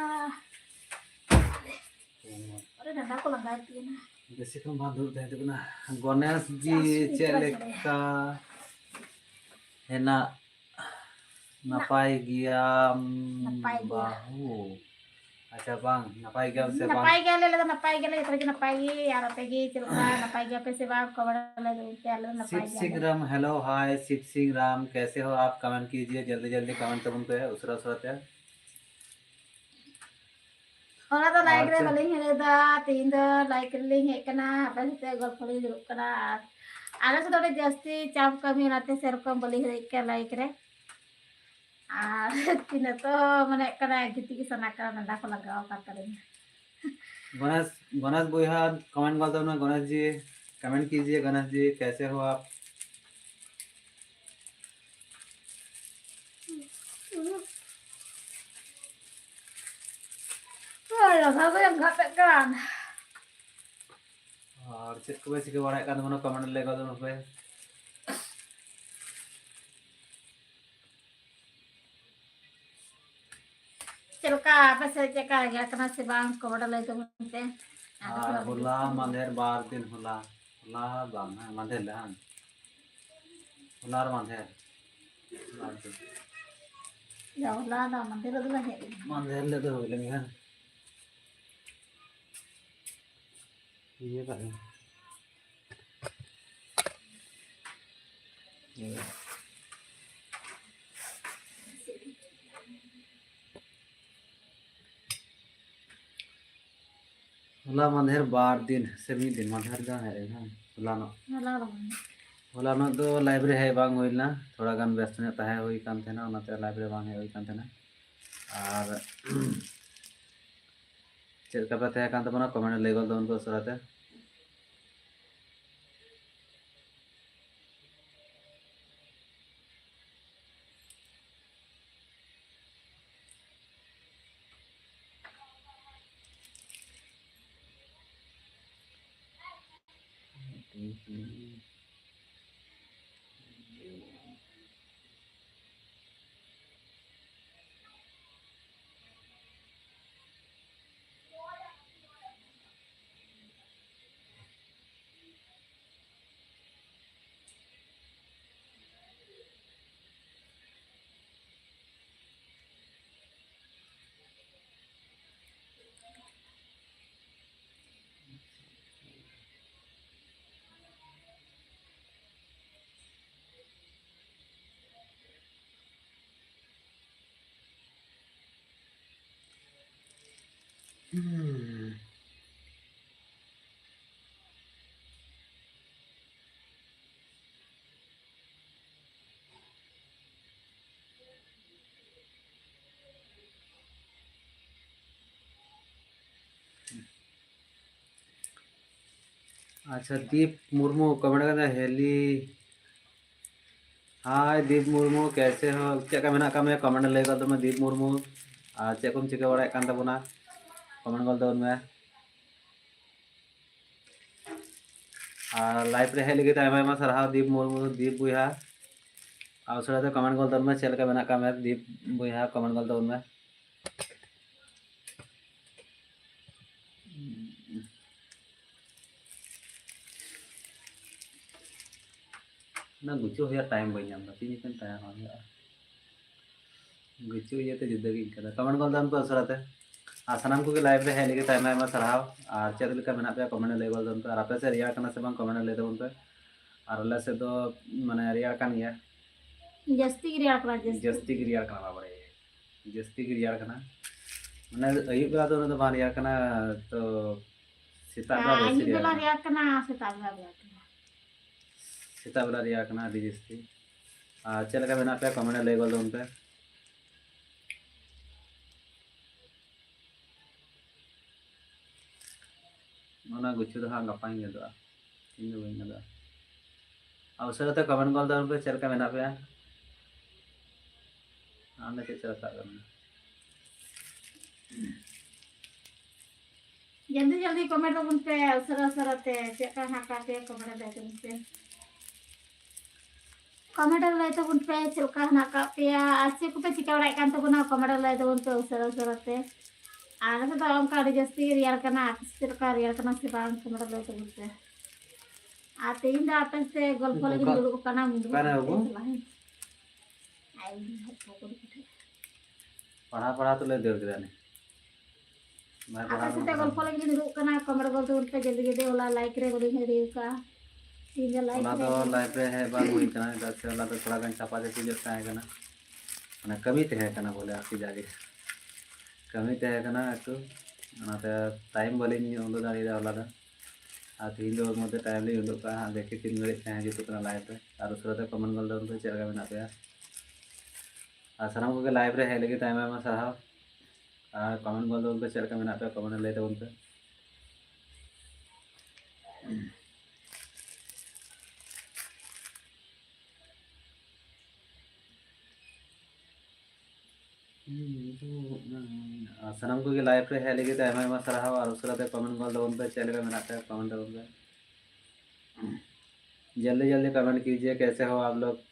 ᱟᱨ ᱟᱨᱮ ᱰᱟᱸᱰᱟ ᱠᱚ ᱞᱟᱸᱜᱟᱭᱮᱫ ᱛᱤᱧᱟ᱾ ᱵᱮᱥᱤ ᱠᱷᱚᱱ ᱵᱟᱝ ᱫᱩᱲᱩᱵ ᱛᱟᱦᱮᱸ ᱦᱩᱭᱩᱜ ᱠᱟᱱᱟ᱾ ᱜᱚᱱᱮᱥ ᱡᱤ, ᱪᱮᱫ ᱞᱮᱠᱟ ᱦᱮᱱᱟᱜ? ᱱᱟᱯᱟᱭ ᱜᱮᱭᱟᱢ ᱱᱟᱯᱟᱭ ᱜᱮᱭᱟ᱾ ᱵᱟᱹᱦᱩ? ᱟᱪᱪᱷᱟ, ᱵᱟᱝ ᱱᱟᱯᱟᱭ ᱜᱮᱭᱟᱢ ᱥᱮ ᱵᱟᱝ? ᱱᱟᱯᱟᱭ ᱜᱮᱭᱟᱞᱮ, ᱟᱞᱮ ᱫᱚ ᱱᱟᱯᱟᱭ ᱜᱮᱭᱟᱞᱮ, ᱡᱚᱛᱚ ᱜᱮ ᱱᱟᱯᱟᱭ ᱜᱮ᱾ ᱟᱨ ᱟᱯᱮ ᱜᱮ ᱪᱮᱫ ᱞᱮᱠᱟ, ᱱᱟᱯᱟᱭ ᱜᱮᱭᱟᱯᱮ ᱥᱮ ᱵᱟᱝ? ᱠᱚᱢᱮᱱᱴ ᱨᱮ ᱞᱟᱹᱭ ᱛᱟᱵᱚᱱ ᱯᱮ, ᱟᱞᱮ ᱫᱚ ᱱᱟᱯᱟᱭ ᱜᱮᱭᱟᱞᱮ᱾ ᱥᱤᱵ ᱥᱤᱝ ᱨᱟᱢ, hello, hi, ᱥᱤᱵ ᱥᱤᱝ ᱨᱟᱢ, ᱠᱮᱥᱮ ᱦᱳ ᱟᱯ? ᱠᱚᱢᱮᱱᱴ ᱠᱤᱡᱤᱭᱮ, ᱡᱚᱞᱫᱤ ᱡᱚᱞᱫᱤ ᱠᱚᱢᱮᱱᱴ ᱛᱟᱵᱚᱱ ᱯᱮ, ᱩᱥᱟᱹᱨᱟ ᱩᱥᱟᱹᱨᱟ ᱛᱮ᱾ ᱚᱱᱟ ᱫᱚ ᱞᱟᱭᱤᱵᱷ ᱨᱮ ᱟᱪᱪᱷᱟ᱾ ᱵᱟᱹᱞᱤᱧ ᱦᱮᱡ ᱞᱮᱫᱟ, ᱛᱮᱦᱮᱧ ᱫᱚ ᱞᱟᱭᱤᱵᱷ ᱨᱮᱞᱤᱧ ᱦᱮᱡ ᱠᱟᱱᱟ, ᱟᱯᱮ ᱥᱟᱛᱮ ᱜᱚᱞᱯᱷᱚ ᱞᱤᱧ ᱫᱩᱲᱩᱵ ᱠᱟᱱᱟ᱾ ᱟᱨ ᱟᱞᱮ ᱥᱮᱫ ᱫᱚ ᱟᱹᱰᱤ ᱡᱟᱹᱥᱛᱤ ᱪᱟᱯ ᱠᱟᱹᱢᱤ, ᱚᱱᱟᱛᱮ ᱥᱮᱨᱚᱠᱚᱢ ᱵᱟᱹᱞᱤᱧ ᱦᱮᱡ ᱠᱟᱱᱟ ᱞᱟᱭᱤᱵᱷ ᱨᱮ᱾ ᱟᱨ ᱛᱤᱱᱟᱹᱜ ᱛᱚ ᱢᱚᱱᱮ ᱦᱩᱭᱩᱜ ᱠᱟᱱᱟ ᱜᱤᱛᱤᱡ ᱜᱮ ᱥᱟᱱᱟ ᱠᱟᱱᱟ, ᱰᱟᱸᱰᱟ ᱠᱚ ᱞᱟᱜᱟᱣ ᱟᱠᱟᱱ ᱛᱟᱹᱞᱤᱧᱟ᱾ ᱜᱚᱱᱮᱥ, ᱜᱚᱱᱮᱥ ᱵᱚᱭᱦᱟ, ᱠᱚᱢᱮᱱᱴ ᱜᱚᱫ ᱛᱟᱵᱚᱱ ᱢᱮ, ᱜᱚᱱᱮᱥ ᱡᱤ, ᱠᱚᱢᱮᱱᱴ ᱠᱤᱡᱤᱭᱮ, ᱜᱚᱱᱮᱥ ᱡᱤ, ᱠᱮᱥᱮ ᱦᱳ ᱟᱯ? ᱦᱳᱭ, ᱞᱟᱸᱜᱟ ᱜᱮ ᱞᱟᱸᱜᱟ ᱠᱮᱫ ᱠᱟᱱ᱾ ᱟᱨ ᱪᱮᱫ ᱠᱚᱯᱮ ᱪᱤᱠᱟᱹ ᱵᱟᱲᱟᱭᱮᱫ ᱠᱟᱱ ᱛᱟᱵᱚᱱᱟ, ᱠᱚᱢᱮᱱᱴ ᱞᱟᱹᱭ ᱜᱚᱫ ᱛᱟᱵᱚᱱ ᱯᱮ᱾ ᱪᱮᱫ ᱞᱮᱠᱟ ᱟᱯᱮ ᱥᱮᱫ ᱪᱮᱫ ᱞᱮᱠᱟ ᱨᱮᱭᱟᱲ ᱠᱟᱱᱟ ᱥᱮ ᱵᱟᱝ, ᱠᱚᱢᱮᱱᱴ ᱞᱟᱹᱭ ᱛᱟᱵᱚᱱ ᱯᱮ᱾ ᱟᱨ ᱦᱚᱞᱟ ᱢᱟᱫᱷᱮᱨ ᱵᱟᱨ ᱫᱤᱱ, ᱦᱚᱞᱟ, ᱦᱚᱞᱟ ᱵᱟᱝ, ᱦᱮᱸ, ᱢᱟᱫᱷᱮᱨ ᱦᱤᱞᱳᱜ, ᱦᱮᱸ᱾ ᱦᱚᱞᱟ ᱟᱨ ᱢᱟᱫᱷᱮᱨ᱾ ᱵᱟᱨ ᱫᱤᱱ᱾ ᱭᱟ, ᱦᱚᱞᱟ ᱫᱚ ᱢᱟᱫᱷᱮᱨ ᱦᱤᱞᱳᱜ ᱫᱚ ᱵᱟᱝ ᱦᱮᱡ ᱞᱮᱱᱟ᱾ ᱢᱟᱫᱷᱮᱨ ᱦᱤᱞᱳᱜ ᱫᱚ ᱦᱩᱭ ᱞᱮᱱ ᱜᱮᱭᱟ᱾ ᱤᱭᱟᱹ ᱠᱟᱜ ᱢᱮ᱾ ᱤᱭᱟᱹ᱾ ᱦᱚᱞᱟ ᱢᱟᱫᱷᱮᱨ ᱵᱟᱨ ᱫᱤᱱ ᱥᱮ ᱢᱤᱫ ᱫᱤᱱ ᱢᱟᱫᱷᱮᱨ ᱫᱚ ᱦᱮᱡ ᱞᱮᱱᱟ, ᱦᱚᱞᱟᱱᱚᱜ᱾ ᱦᱚᱞᱟ ᱫᱚ ᱵᱟᱝ᱾ ᱦᱚᱞᱟᱱᱚᱜ ᱫᱚ ᱞᱟᱭᱤᱵᱷ ᱨᱮ ᱦᱮᱡ ᱵᱟᱝ ᱦᱩᱭ ᱞᱮᱱᱟ, ᱛᱷᱚᱲᱟ ᱜᱟᱱ ᱵᱮᱥᱛᱚ ᱧᱚᱜ ᱛᱟᱦᱮᱸ ᱦᱩᱭ ᱠᱟᱱ ᱛᱟᱦᱮᱱᱟ, ᱚᱱᱟᱛᱮ ᱞᱟᱭᱤᱵᱷ ᱨᱮ ᱵᱟᱝ ᱦᱮᱡ ᱦᱩᱭ ᱠᱟᱱ ᱛᱟᱦᱮᱱᱟ᱾ ᱟᱨ ᱪᱮᱫ ᱞᱮᱠᱟ ᱯᱮ ᱛᱟᱦᱮᱸ ᱠᱟᱱ ᱛᱟᱵᱚᱱᱟ, ᱠᱚᱢᱮᱱᱴ ᱨᱮ ᱞᱟᱹᱭ ᱜᱚᱫ ᱛᱟᱵᱚᱱ ᱯᱮ ᱩᱥᱟᱹᱨᱟ ᱛᱮ᱾ ᱟᱪᱪᱷᱟ, ᱫᱤᱯ ᱢᱩᱨᱢᱩ comment ᱠᱟᱫᱟ, ᱦᱮᱞᱤ᱾ Hi ᱫᱤᱯ ᱢᱩᱨᱢᱩ, ᱠᱮᱥᱮ ᱦᱳ? ᱪᱮᱫ ᱞᱮᱠᱟ ᱢᱮᱱᱟᱜ ᱟᱠᱟᱫ ᱢᱮᱭᱟ? Comment ᱨᱮ ᱞᱟᱹᱭ ᱜᱚᱫ ᱢᱮ ᱫᱤᱯ ᱢᱩᱨᱢᱩ᱾ ᱟᱨ ᱪᱮᱫ ᱠᱚᱢ ᱪᱤᱠᱟᱹ ᱵᱟᱲᱟᱭᱮᱫ ᱠᱟᱱ ᱛᱟᱵᱚᱱᱟ? Comment ᱜᱚᱫ ᱛᱟᱵᱚᱱ ᱢᱮ᱾ ᱟᱨ live ᱨᱮ ᱦᱮᱡ ᱞᱟᱹᱜᱤᱫ ᱟᱭᱢᱟ ᱟᱭᱢᱟ ᱥᱟᱨᱦᱟᱣ ᱫᱤᱯ ᱢᱩᱨᱢᱩ, ᱫᱤᱯ ᱵᱚᱭᱦᱟ᱾ ᱟᱨ ᱩᱥᱟᱹᱨᱟ ᱛᱮ comment ᱜᱚᱫ ᱛᱟᱵᱚᱱ ᱢᱮ, ᱪᱮᱫ ᱞᱮᱠᱟ ᱢᱮᱱᱟᱜ ᱟᱠᱟᱫ ᱢᱮᱭᱟ ᱫᱤᱯ ᱵᱚᱭᱦᱟ? Comment ᱜᱚᱫ ᱛᱟᱵᱚᱱ ᱢᱮ᱾ ᱚᱱᱟ ᱜᱩᱪᱩ ᱦᱩᱭᱩᱜ time ᱵᱟᱹᱧ ᱧᱟᱢ ᱮᱫᱟ, ᱛᱤᱱ ᱡᱚᱠᱷᱚᱱ ᱛᱟᱭᱚᱢ ᱦᱩᱭᱩᱜᱼᱟ᱾ ᱜᱩᱪᱩ ᱤᱭᱟᱹᱛᱮ ᱡᱩᱫᱟᱹ ᱜᱮ ᱟᱹᱭᱠᱟᱹᱜ ᱠᱟᱱᱟ᱾ Comment ᱜᱚᱫ ᱛᱟᱵᱚᱱ ᱯᱮ ᱩᱥᱟᱹᱨᱟ ᱛᱮ᱾ ᱟᱨ ᱥᱟᱱᱟᱢ ᱠᱚᱜᱮ live ᱨᱮ ᱦᱮᱡ ᱞᱟᱹᱜᱤᱫ ᱟᱭᱢᱟ ᱟᱭᱢᱟ ᱥᱟᱨᱦᱟᱣ᱾ ᱟᱨ ᱪᱮᱫ ᱞᱮᱠᱟ ᱢᱮᱱᱟᱜ ᱯᱮᱭᱟ comment ᱨᱮ ᱞᱟᱹᱭ ᱜᱚᱫ ᱛᱟᱵᱚᱱ ᱯᱮ᱾ ᱟᱨ ᱟᱯᱮ ᱥᱮᱫ ᱨᱮᱭᱟᱲ ᱠᱟᱱᱟ ᱥᱮ ᱵᱟᱝ comment ᱨᱮ ᱞᱟᱹᱭ ᱛᱟᱵᱚᱱ ᱯᱮ᱾ ᱟᱨ ᱟᱞᱮ ᱥᱮᱫ ᱫᱚ ᱢᱟᱱᱮ ᱨᱮᱭᱟᱲ ᱠᱟᱱ ᱜᱮᱭᱟ᱾ ᱡᱟᱹᱥᱛᱤ ᱜᱮ ᱨᱮᱭᱟᱲ ᱠᱟᱱᱟ, ᱡᱟᱹᱥᱛᱤ᱾ ᱡᱟᱹᱥᱛᱤ ᱜᱮ ᱨᱮᱭᱟᱲ ᱠᱟᱱᱟ, ᱵᱟᱵᱟᱨᱮ᱾ ᱡᱟᱹᱥᱛᱤ ᱜᱮ ᱨᱮᱭᱟᱲ ᱠᱟᱱᱟ᱾ ᱢᱟᱱᱮ ᱟᱹᱭᱩᱵ ᱵᱮᱲᱟ ᱫᱚ ᱩᱱᱟᱹᱜ ᱫᱚ ᱵᱟᱝ ᱨᱮᱭᱟᱲ ᱠᱟᱱᱟ, ᱛᱚ ᱥᱮᱛᱟᱜ ᱵᱮᱲᱟ ᱵᱮᱥᱤ ᱟᱹᱭᱩᱵ ᱵᱮᱞᱟ ᱨᱮᱭᱟᱲ ᱠᱟᱱᱟ᱾ ᱨᱮᱭᱟᱲ ᱠᱟᱱᱟ, ᱥᱮᱛᱟᱜ ᱵᱮᱞᱟ ᱨᱮᱭᱟᱲ ᱠᱟᱱᱟ᱾ ᱥᱮᱛᱟᱜ ᱵᱮᱞᱟ ᱨᱮᱭᱟᱲ ᱠᱟᱱᱟ ᱟᱹᱰᱤ ᱡᱟᱹᱥᱛᱤ᱾ ᱟᱨ ᱪᱮᱫ ᱞᱮᱠᱟ ᱢᱮᱱᱟᱜ ᱯᱮᱭᱟ comment ᱨᱮ ᱞᱟᱹᱭ ᱜᱚᱫ ᱛᱟᱵᱚᱱ ᱯᱮ᱾ ᱚᱱᱟ ᱜᱩᱪᱩ ᱫᱚ ᱦᱟᱸᱜ ᱜᱟᱯᱟᱧ ᱜᱮᱫᱚᱜᱼᱟ, ᱤᱧ ᱫᱚ ᱵᱟᱹᱧ ᱜᱮᱫᱚᱜᱼᱟ᱾ ᱟᱨ ᱩᱥᱟᱹᱨᱟ ᱛᱮ comment ᱜᱚᱫ ᱛᱟᱵᱚᱱ ᱯᱮ, ᱪᱮᱫ ᱞᱮᱠᱟ ᱢᱮᱱᱟᱜ ᱯᱮᱭᱟ? ᱟᱢ ᱫᱚ ᱪᱮᱫ ᱪᱮ ᱨᱟᱠᱟᱵ ᱠᱟᱱᱟ? ᱡᱚᱞᱫᱤ ᱡᱚᱞᱫᱤ ᱠᱚᱢᱮᱱᱴ ᱛᱟᱵᱚᱱ ᱯᱮ, ᱩᱥᱟᱹᱨᱟ ᱩᱥᱟᱹᱨᱟ ᱛᱮ᱾ ᱪᱮᱫ ᱞᱮᱠᱟ ᱦᱮᱱᱟᱜ ᱟᱠᱟᱫ ᱯᱮᱭᱟ, ᱠᱚᱢᱮᱱᱴ ᱨᱮ ᱞᱟᱹᱭ ᱛᱟᱵᱚᱱ ᱯᱮ᱾ ᱠᱚᱢᱮᱱᱴ ᱨᱮ ᱞᱟᱹᱭ ᱛᱟᱵᱚᱱ ᱯᱮ, ᱪᱮᱫ ᱞᱮᱠᱟ ᱦᱮᱱᱟᱜ ᱟᱠᱟᱫ ᱯᱮᱭᱟ ᱟᱨ ᱪᱮᱫ ᱠᱚᱯᱮ ᱪᱤᱠᱟᱹ ᱵᱟᱲᱟᱭᱮᱫ ᱠᱟᱱ ᱛᱟᱵᱚᱱᱟ, ᱠᱚᱢᱮᱱᱴ ᱨᱮ ᱞᱟᱹᱭ ᱛᱟᱵᱚᱱ ᱯᱮ ᱩᱥᱟᱹᱨᱟ ᱩᱥᱟᱹᱨᱟ ᱛᱮ᱾ ᱟᱨ ᱱᱚᱛᱮ ᱫᱚ ᱚᱱᱠᱟ ᱟᱹᱰᱤ ᱡᱟᱹᱥᱛᱤ ᱜᱮ ᱨᱮᱭᱟᱲ ᱠᱟᱱᱟ, ᱟᱯᱮ ᱥᱮᱫ ᱪᱮᱫ ᱞᱮᱠᱟ ᱨᱮᱭᱟᱲ ᱠᱟᱱᱟ ᱥᱮ ᱵᱟᱝ, ᱠᱚᱢᱮᱱᱴ ᱨᱮ ᱞᱟᱹᱭ ᱛᱟᱵᱚᱱ ᱯᱮ᱾ ᱟᱨ ᱛᱮᱦᱮᱧ ᱫᱚ ᱟᱯᱮ ᱥᱮᱫ ᱜᱚᱞᱯᱚ ᱞᱟᱹᱜᱤᱫ ᱚᱠᱟ-, ᱫᱩᱲᱩᱵ ᱟᱠᱟᱱᱟ, ᱢᱩᱫᱽᱨᱩ ᱚᱠᱟᱨᱮ ᱠᱟᱛᱮ ᱵᱟᱹᱵᱩ? ᱪᱟᱞᱟᱜ ᱟᱹᱧ᱾ ᱟᱭ, ᱦᱚᱯᱚᱱ ᱠᱚ ᱠᱟᱹᱴᱤᱡ᱾ ᱯᱟᱲᱦᱟᱣ ᱯᱟᱲᱦᱟᱣ ᱛᱮᱞᱮ ᱫᱟᱹᱲ ᱠᱮᱫᱟ ᱱᱤ᱾ ᱵᱟᱭ ᱟᱯᱮ ᱯᱟᱲᱦᱟᱣ ᱥᱟᱛᱮ ᱠᱟᱱᱟ᱾ ᱜᱚᱞᱯᱚ ᱞᱟᱹᱜᱤᱫ ᱞᱤᱧ ᱫᱩᱲᱩᱵ ᱠᱟᱱᱟ, ᱠᱚᱢᱮᱱᱴ ᱜᱚᱞ ᱛᱟᱵᱚᱱ ᱯᱮ ᱡᱚᱞᱫᱤ ᱡᱚᱞᱫᱤ᱾ ᱦᱚᱞᱟ ᱞᱟᱭᱤᱵᱷ ᱨᱮ ᱵᱟᱹᱞᱤᱧ ᱦᱮᱡ ᱫᱟᱲᱮ ᱟᱠᱟᱫᱼᱟ᱾ ᱛᱮᱦᱮᱧ ᱫᱚ ᱞᱟᱭᱤᱵᱷ ᱦᱚᱞᱟ ᱨᱮ ᱫᱚ ᱦᱮᱡ ᱞᱟᱭᱤᱵᱷ ᱨᱮ ᱦᱮᱡ ᱵᱟᱝ ᱦᱩᱭ ᱠᱟᱱᱟ, ᱪᱮᱫᱟᱜ ᱥᱮ ᱦᱚᱞᱟ ᱫᱚ ᱛᱷᱚᱲᱟ ᱜᱟᱱ ᱪᱟᱯᱟ ᱪᱟᱯᱤ ᱧᱚᱜ ᱛᱟᱦᱮᱸ ᱠᱟᱱᱟ, ᱢᱟᱱᱮ ᱠᱟᱹᱢᱤ ᱛᱟᱦᱮᱸ ᱠᱟᱱᱟ ᱵᱚᱞᱮ, ᱟᱨᱠᱤ ᱡᱟᱜᱮ ᱠᱟᱹᱢᱤ ᱛᱟᱦᱮᱸ ᱠᱟᱱᱟ ᱮᱠᱴᱩ, ᱚᱱᱟᱛᱮ ᱴᱟᱭᱤᱢ ᱵᱟᱹᱞᱤᱧ ᱩᱰᱩᱠ ᱫᱟᱲᱮᱭᱟᱫᱟ ᱦᱚᱞᱟ ᱫᱚ᱾ ᱟᱨ ᱛᱮᱦᱮᱧ ᱫᱚ ᱳᱨ ᱢᱚᱫᱽᱫᱷᱮ ᱴᱟᱭᱤᱢ ᱞᱤᱧ ᱩᱰᱩᱠ ᱠᱟᱜᱼᱟ ᱦᱟᱸᱜ, ᱫᱮᱠᱷᱤ ᱛᱤᱱ ᱜᱷᱟᱹᱲᱤᱡ ᱛᱟᱦᱮᱸ ᱡᱩᱛᱩᱜ ᱠᱟᱱᱟ ᱞᱟᱭᱤᱵᱷ ᱨᱮ᱾ ᱟᱨ ᱩᱥᱟᱹᱨᱟ ᱛᱮ ᱠᱚᱢᱮᱱᱴ ᱜᱚᱞ ᱛᱟᱵᱚᱱ ᱯᱮ ᱪᱮᱫ ᱞᱮᱠᱟ ᱢᱮᱱᱟᱜ ᱯᱮᱭᱟ᱾ ᱟᱨ ᱥᱟᱱᱟᱢ ᱠᱚᱜᱮ ᱞᱟᱭᱤᱵᱷ ᱨᱮ ᱦᱮᱡ ᱞᱟᱹᱜᱤᱫ ᱟᱭᱢᱟ ᱟᱭᱢᱟ ᱥᱟᱨᱦᱟᱣ᱾ ᱟᱨ ᱠᱚᱢᱮᱱᱴ ᱜᱚᱞ ᱛᱟᱵᱚᱱ ᱯᱮ ᱪᱮᱫ ᱞᱮᱠᱟ ᱢᱮᱱᱟᱜ ᱯᱮᱭᱟ, ᱠᱚᱢᱮᱱᱴ ᱨᱮ ᱞᱟᱹᱭ ᱛᱟᱵᱚᱱ ᱯᱮ᱾ ᱟᱨ ᱥᱟᱱᱟᱢ ᱠᱚᱜᱮ ᱞᱟᱭᱤᱵᱷ ᱨᱮ ᱦᱮᱡ ᱞᱟᱹᱜᱤᱫ ᱛᱮ ᱟᱭᱢᱟ ᱟᱭᱢᱟ ᱥᱟᱨᱦᱟᱣ᱾ ᱟᱨ ᱩᱥᱟᱹᱨᱟ ᱛᱮ ᱠᱚᱢᱮᱱᱴ ᱜᱚᱞ ᱛᱟᱵᱚᱱ ᱯᱮ, ᱪᱮᱫ ᱞᱮᱠᱟ ᱢᱮᱱᱟᱜ ᱯᱮᱭᱟ, ᱠᱚᱢᱮᱱᱴ ᱛᱟᱵᱚᱱ ᱯᱮ᱾ जल्दी जल्दी कमेंट कीजिए, कैसे हो आप लोग?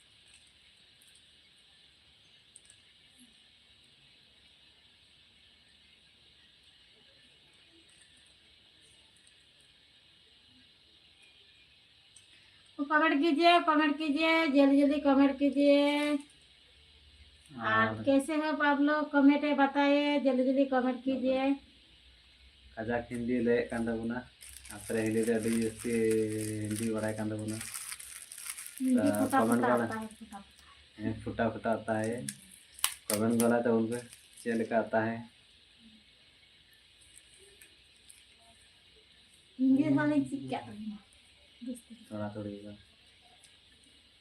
कमेंट कीजिए, कमेंट कीजिए, जल्दी जल्दी कमेंट कीजिए। और और कैसे हो आप लोग, कमेंट में बताइए, जल्दी जल्दी कमेंट कीजिए। ᱠᱟᱡᱟᱠ ᱦᱤᱱᱫᱤ ᱞᱟᱹᱭᱮᱫ ᱠᱟᱱ ᱛᱟᱵᱚᱱᱟ, ᱟᱯᱮ ᱦᱤᱱᱫᱤ ᱛᱮ ᱟᱹᱰᱤ ᱡᱟᱹᱥᱛᱤ ᱦᱤᱱᱫᱤ ᱵᱟᱲᱟᱭ ᱠᱟᱱ ᱛᱟᱵᱚᱱᱟ᱾ ᱦᱤᱱᱫᱤ ᱯᱷᱩᱴᱟ ᱠᱚᱢᱮᱱᱴ ᱯᱷᱩᱴᱟ ᱵᱟᱲᱟ ᱟᱛᱟ ᱦᱮ ᱯᱷᱩᱴᱟ᱾ ᱦᱮᱸ, ᱯᱷᱩᱴᱟ ᱯᱷᱩᱴᱟ ᱟᱛᱟ ᱦᱮ᱾ ᱠᱚᱢᱮᱱᱴ ᱜᱚᱞᱟ ᱛᱟᱵᱚᱱ ᱯᱮ, ᱪᱮᱫ ᱞᱮᱠᱟ ᱟᱛᱟ ᱦᱮ? ᱦᱤᱱᱫᱤ ᱦᱚᱸ ᱞᱤᱧ ᱪᱮᱫ ᱠᱟᱜ ᱛᱟᱵᱚᱱᱟ᱾ ᱛᱷᱚᱲᱟ ᱛᱷᱚᱲᱤ ᱫᱚ᱾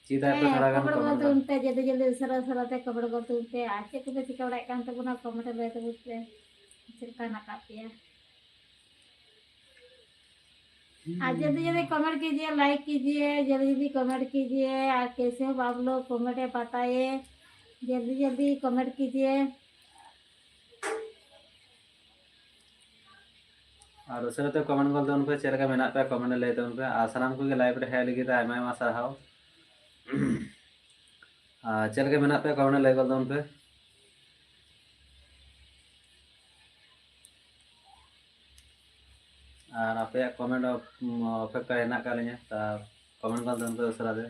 ᱪᱮᱫ ᱟᱯᱮ ᱦᱮᱸ, ᱛᱷᱚᱲᱟ ᱜᱟᱱ ᱠᱚᱢᱮᱱᱴ ᱠᱚᱢᱮᱱᱴ ᱜᱚᱞ ᱨᱮ᱾ ᱛᱟᱵᱚᱱ ᱯᱮ, ᱡᱚᱞᱫᱤ ᱡᱚᱞᱫᱤ ᱩᱥᱟᱹᱨᱟ ᱩᱥᱟᱹᱨᱟ ᱛᱮ ᱠᱚᱢᱮᱱᱴ ᱜᱚᱞ ᱛᱟᱵᱚᱱ ᱯᱮ᱾ ᱟᱨ ᱪᱮᱫ ᱠᱚᱯᱮ ᱪᱤᱠᱟᱹ ᱵᱟᱲᱟᱭᱮᱫ ᱠᱟᱱ ᱛᱟᱵᱚᱱᱟ, ᱠᱚᱢᱮᱱᱴ ᱨᱮ ᱞᱟᱹᱭ ᱛᱟᱵᱚᱱ ᱯᱮ᱾ ᱪᱮᱫ ᱞᱮᱠᱟ ᱦᱮᱱᱟᱜ ᱟᱠᱟᱫ ᱯᱮᱭᱟ? ᱟᱨ ᱡᱚᱞᱫᱤ ᱡᱚᱞᱫᱤ ᱠᱚᱢᱮᱱᱴ ᱠᱤᱡᱤᱭᱮ, ᱞᱟᱭᱤᱠ ᱠᱤᱡᱤᱭᱮ, ᱡᱚᱞᱫᱤ ᱡᱚᱞᱫᱤ ᱠᱚᱢᱮᱱᱴ ᱠᱤᱡᱤᱭᱮ, ᱟᱨ ᱠᱮᱥᱮ ᱦᱚᱸ ᱟᱯ ᱞᱳᱜ ᱠᱚᱢᱮᱱᱴ ᱮ ᱯᱟᱛᱟ ᱦᱮ, ᱡᱚᱞᱫᱤ ᱡᱚᱞᱫᱤ ᱠᱚᱢᱮᱱᱴ ᱠᱤᱡᱤᱭᱮ᱾ ᱟᱨ ᱩᱥᱟᱹᱨᱟ ᱛᱮ comment ᱜᱚᱫ ᱛᱟᱵᱚᱱ ᱯᱮ, ᱪᱮᱫ ᱞᱮᱠᱟ ᱢᱮᱱᱟᱜ ᱯᱮᱭᱟ comment ᱨᱮ ᱞᱟᱹᱭ ᱛᱟᱵᱚᱱ ᱯᱮ᱾ ᱟᱨ ᱥᱟᱱᱟᱢ ᱠᱚᱜᱮ live ᱨᱮ ᱦᱮᱡ ᱞᱟᱹᱜᱤᱫ ᱛᱮ ᱟᱭᱢᱟ ᱟᱭᱢᱟ ᱥᱟᱨᱦᱟᱣ᱾ ᱟᱨ ᱪᱮᱫ ᱞᱮᱠᱟ ᱢᱮᱱᱟᱜ ᱯᱮᱭᱟ comment ᱨᱮ ᱞᱟᱹᱭ ᱜᱚᱫ ᱛᱟᱵᱚᱱ ᱯᱮ᱾ ᱟᱨ ᱟᱯᱮᱭᱟᱜ comment ᱚᱯ-, ᱚᱯᱮᱠᱠᱷᱟ ᱨᱮ ᱦᱮᱱᱟᱜ ᱟᱠᱟᱫ ᱞᱤᱧᱟ, ᱛᱟ comment ᱜᱚᱫ ᱛᱟᱵᱚᱱ ᱯᱮ ᱩᱥᱟᱹᱨᱟ ᱛᱮ᱾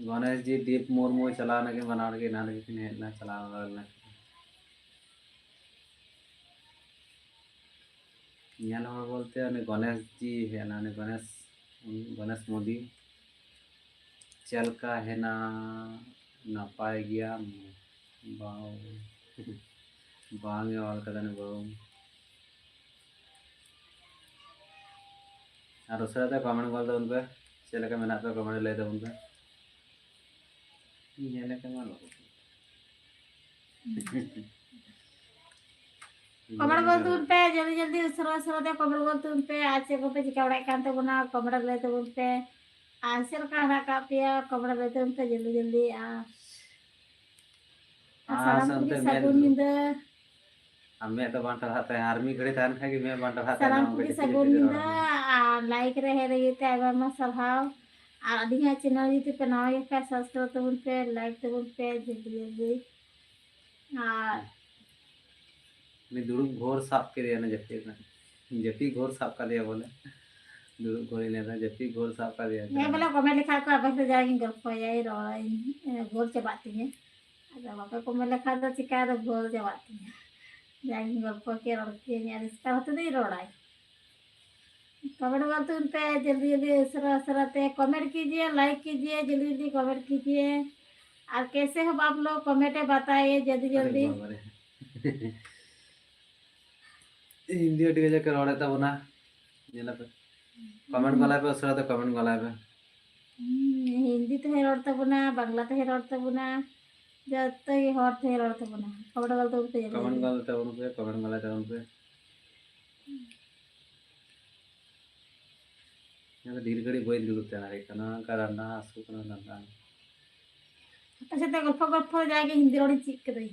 ᱜᱚᱱᱮᱥ ᱡᱤ ᱫᱤᱯ ᱢᱩᱨᱢᱩ ᱪᱟᱞᱟᱣ ᱮᱱᱟ ᱠᱤᱱ, ᱵᱟᱱᱟ ᱦᱚᱲ ᱜᱮ ᱮᱱᱟᱱ ᱨᱮᱜᱮ ᱠᱤᱱ ᱦᱮᱡ ᱞᱮᱱᱟ, ᱪᱟᱞᱟᱣ ᱞᱮᱱᱟ᱾ ᱧᱮᱞ ᱦᱚᱲ ᱵᱚᱞᱛᱮ ᱩᱱᱤ ᱜᱚᱱᱮᱥ ᱡᱤ ᱦᱮᱡ ᱮᱱᱟ, ᱩᱱᱤ ᱜᱚᱱᱮᱥ, ᱜᱚᱱᱮᱥ ᱢᱳᱫᱤ᱾ ᱪᱮᱫ ᱞᱮᱠᱟ ᱦᱮᱱᱟᱜ? ᱱᱟᱯᱟᱭ ᱜᱮᱭᱟᱢ? ᱵᱟᱝ, ᱵᱟᱝ ᱮ ᱚᱞ ᱠᱟᱫᱟ ᱱᱩᱭ ᱵᱟᱹᱵᱩ᱾ ᱟᱨ ᱩᱥᱟᱹᱨᱟ ᱛᱮ comment ᱜᱚᱫ ᱛᱟᱵᱚᱱ ᱯᱮ, ᱪᱮᱫ ᱞᱮᱠᱟ ᱢᱮᱱᱟᱜ ᱯᱮᱭᱟ comment ᱨᱮ ᱞᱟᱹᱭ ᱛᱟᱵᱚᱱ ᱯᱮ᱾ ᱧᱮᱞ ᱠᱟᱱᱟ ᱞᱚᱜᱚᱱ᱾ comment ᱜᱚᱫ ᱛᱟᱵᱚᱱ ᱯᱮ, ᱡᱚᱞᱫᱤ ᱡᱚᱞᱫᱤ ᱩᱥᱟᱹᱨᱟ ᱩᱥᱟᱹᱨᱟ ᱛᱮ comment ᱜᱚᱫ ᱛᱟᱵᱚᱱ ᱯᱮ᱾ ᱟᱨ ᱪᱮᱫ ᱠᱚᱯᱮ ᱪᱤᱠᱟ ᱵᱟᱲᱟᱭᱮᱫ ᱠᱟᱱ ᱛᱟᱵᱚᱱᱟ comment ᱨᱮ ᱞᱟᱹᱭ ᱛᱟᱵᱚᱱ ᱯᱮ᱾ ᱟᱨ ᱪᱮᱫ ᱞᱮᱠᱟ ᱦᱮᱱᱟᱜ ᱟᱠᱟᱫ ᱯᱮᱭᱟ comment ᱨᱮ ᱞᱟᱹᱭ ᱛᱟᱵᱚᱱ ᱯᱮ ᱡᱚᱞᱫᱤ ᱡᱚᱞᱫᱤ᱾ ᱟᱨ ᱟᱨ ᱥᱟᱱᱟᱢ ᱥᱟᱶᱛᱮ ᱠᱚᱜᱮ ᱢᱮᱫ ᱥᱟᱹᱜᱩᱱ ᱧᱤᱫᱟᱹ᱾ ᱟᱨ ᱢᱮᱫ ᱫᱚ ᱵᱟᱝ ᱴᱟᱨᱦᱟᱜ ᱛᱟᱭᱟ, ᱟᱨ ᱢᱤᱫ ᱜᱷᱟᱹᱲᱤ ᱛᱟᱦᱮᱱ ᱠᱷᱟᱱ ᱜᱮ ᱢᱮᱫ ᱵᱟᱝ ᱴᱟᱨᱦᱟᱜ ᱛᱟᱭᱟ, ᱥᱟᱱᱟᱢ ᱚᱱᱟ ᱠᱚᱜᱮ ᱠᱟᱹᱴᱤᱡ ᱥᱟᱹᱜᱩᱱ ᱠᱟᱹᱴᱤᱡ ᱨᱚᱲ ᱧᱤᱫᱟᱹ᱾ ᱢᱮ᱾ ᱟᱨ like ᱨᱮ ᱦᱮᱡ ᱞᱟᱹᱜᱤᱫ ᱛᱮ ᱟᱭᱢᱟ ᱟᱭᱢᱟ ᱥᱟᱨᱦᱟᱣ᱾ ᱟᱨ ᱟᱹᱞᱤᱧᱟᱜ channel ᱡᱩᱫᱤ ᱯᱮ ᱱᱟᱣᱟ ᱜᱮ ᱠᱷᱟᱱ subscribe ᱛᱟᱵᱚᱱ ᱯᱮ, like ᱛᱟᱵᱚᱱ ᱯᱮ, ᱡᱚᱞᱫᱤ ᱡᱚᱞᱫᱤ᱾ ᱟᱨ ᱩᱱᱤ ᱫᱩᱲᱩᱵ ᱜᱷᱳᱨ ᱥᱟᱵ ᱠᱮᱫᱮᱭᱟ, ᱚᱱᱟ ᱡᱟᱹᱯᱤᱫ ᱨᱮᱱᱟᱜ᱾ ᱡᱟᱹᱯᱤᱫ ᱜᱷᱳᱨ ᱥᱟᱵ ᱠᱟᱫᱮᱭᱟ ᱵᱚᱞᱮ᱾ ᱫᱩᱲᱩᱵ ᱜᱷᱳᱨ ᱤᱧ ᱞᱟᱹᱭᱫᱟ, ᱡᱟᱹᱯᱤᱫ ᱜᱷᱳᱨ ᱥᱟᱵ ᱠᱟᱫᱮᱭᱟ᱾ ᱦᱮᱸ, ᱵᱚᱞᱮ comment ᱞᱮᱠᱷᱟᱡ ᱠᱚ, ᱟᱵᱮᱱ ᱥᱮ ᱡᱟᱜᱤᱧ ᱜᱚᱞᱯᱷᱚᱭᱟ, ᱨᱚᱲᱟᱹᱧ, ᱜᱷᱳᱨ ᱪᱟᱵᱟᱜ ᱛᱤᱧᱟᱹ᱾ ᱟᱫᱚ ᱵᱟᱯᱮ comment ᱞᱮᱠᱷᱟᱡ ᱫᱚ ᱪᱤᱠᱟ ᱫᱚ ᱜᱷᱳᱨ ᱪᱟᱵᱟᱜ ᱛᱤᱧᱟᱹ? ᱡᱟᱜᱤᱧ ᱜᱚᱞᱯᱷᱚ ᱠᱮᱭᱟ, ᱨᱚᱲ ᱠᱮᱭᱟᱧ, ᱟᱨ ᱮᱥᱠᱟᱨ ᱦᱚᱛᱮ ᱫᱚᱧ ᱨᱚᱲᱟᱭ᱾ comment ᱜᱚᱫ ᱛᱟᱵᱚᱱ ᱯᱮ ᱡᱚᱞᱫᱤ ᱡᱚᱞᱫᱤ, ᱩᱥᱟᱹᱨᱟ ᱩᱥᱟᱹᱨᱟ ᱛᱮ comment कीजिए, like कीजिए, ᱡᱚᱞᱫᱤ ᱡᱚᱞᱫᱤ comment कीजिए। और कैसे हो आप लोग, comment ᱵᱟᱛᱟᱭᱮ ᱡᱚᱞᱫᱤ ᱟᱨᱮ ᱡᱚᱞᱫᱤ। ᱵᱟᱵᱟᱨᱮ᱾ ᱦᱤᱱᱫᱤ ᱟᱹᱰᱤ ᱠᱟᱡᱟᱠ ᱮ ᱨᱚᱲᱮᱫ ᱛᱟᱵᱚᱱᱟ, ᱧᱮᱞᱟᱯᱮ᱾ comment ᱜᱚᱞᱟᱭ ᱯᱮ, ᱩᱥᱟᱹᱨᱟ ᱛᱮ comment ᱜᱚᱞᱟᱭ ᱯᱮ᱾ ᱦᱩᱸ, ᱦᱤᱱᱫᱤ ᱛᱮᱦᱚᱸᱭ ᱨᱚᱲ ᱛᱟᱵᱚᱱᱟ, ᱵᱟᱝᱞᱟ ᱛᱮᱦᱚᱸᱭ ᱨᱚᱲ ᱛᱟᱵᱚᱱᱟ, ᱡᱚᱛᱚ ᱜᱮ ᱦᱚᱲ ᱛᱮᱦᱚᱸᱭ ᱨᱚᱲ ᱛᱟᱵᱚᱱᱟ᱾ comment ᱜᱚᱞ ᱛᱟᱵᱚᱱ ᱯᱮ, comment ᱜᱚᱞᱟᱭ ᱛᱟᱵᱚᱱ ᱯᱮ, comment ᱜᱚᱞᱟᱭ ᱛᱟᱵᱚᱱ ᱯᱮ᱾ ᱤᱧ ᱫᱚ ᱰᱷᱮᱨ ᱜᱷᱟᱹᱲᱤᱡ ᱵᱟᱹᱧ ᱫᱩᱲᱩᱵ ᱫᱟᱲᱮᱭᱟᱜ ᱠᱟᱱᱟ, ᱚᱱᱠᱟ ᱰᱟᱸᱰᱟ ᱦᱟᱹᱥᱩ ᱠᱟᱱᱟ, ᱰᱟᱸᱰᱟ᱾ ᱟᱯᱮ ᱥᱟᱛᱮ ᱜᱚᱞᱯᱷᱚ ᱜᱚᱞᱯᱷᱚ ᱡᱟᱜᱮ ᱦᱤᱱᱫᱤ ᱨᱚᱲᱤᱧ ᱪᱮᱫ ᱠᱟᱹᱫᱟᱹᱧ᱾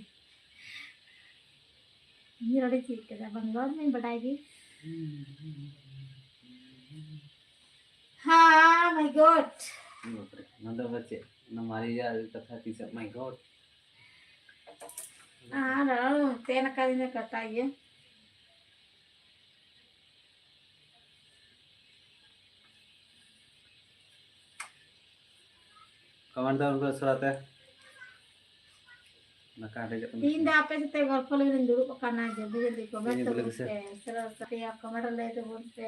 ᱤᱧ ᱨᱚᱲᱤᱧ ᱪᱮᱫ ᱠᱮᱫᱟ, ᱵᱟᱝᱞᱟ ᱨᱚᱲ ᱢᱟᱧ ᱵᱟᱰᱟᱭ ᱜᱮ᱾ ᱦᱮᱸ, my God᱾ ᱵᱟᱯᱨᱮ, ᱱᱚᱣᱟ ᱫᱚ ᱟᱵᱟᱨ ᱪᱮᱫ? ᱚᱱᱟ ᱢᱟᱨᱮᱭᱟᱜ ᱠᱟᱛᱷᱟ ᱛᱤᱥ ᱦᱟᱸᱜ, my God᱾ ᱟᱨ ᱛᱮᱱ ᱟᱠᱟᱫᱤᱧᱟ ᱠᱟᱴᱟ ᱤᱭᱟᱹ᱾ Comment ᱫᱚ ᱩᱱᱠᱩ ᱥᱚᱨᱟ ᱛᱮ᱾ ᱫᱟᱠᱟ ᱦᱮᱰᱮᱡᱚᱜ ᱠᱟᱱᱟ᱾ ᱤᱧ ᱫᱚ ᱟᱯᱮ ᱥᱟᱛᱮ ᱜᱚᱞᱯᱚ ᱞᱟᱹᱜᱤᱫ ᱤᱧ ᱫᱩᱲᱩᱵ ᱟᱠᱟᱱᱟ᱾ ᱡᱚᱞᱫᱤ ᱡᱚᱞᱫᱤ comment ᱤᱧ ᱵᱚᱞᱮ ᱛᱟᱵᱚᱱ ᱜᱮᱥᱮ᱾ ᱯᱮ᱾ ᱥᱚᱨᱟ ᱥᱚᱨᱟ ᱛᱮᱭᱟᱜ comment ᱞᱟᱹᱭ ᱛᱟᱵᱚᱱ ᱯᱮ᱾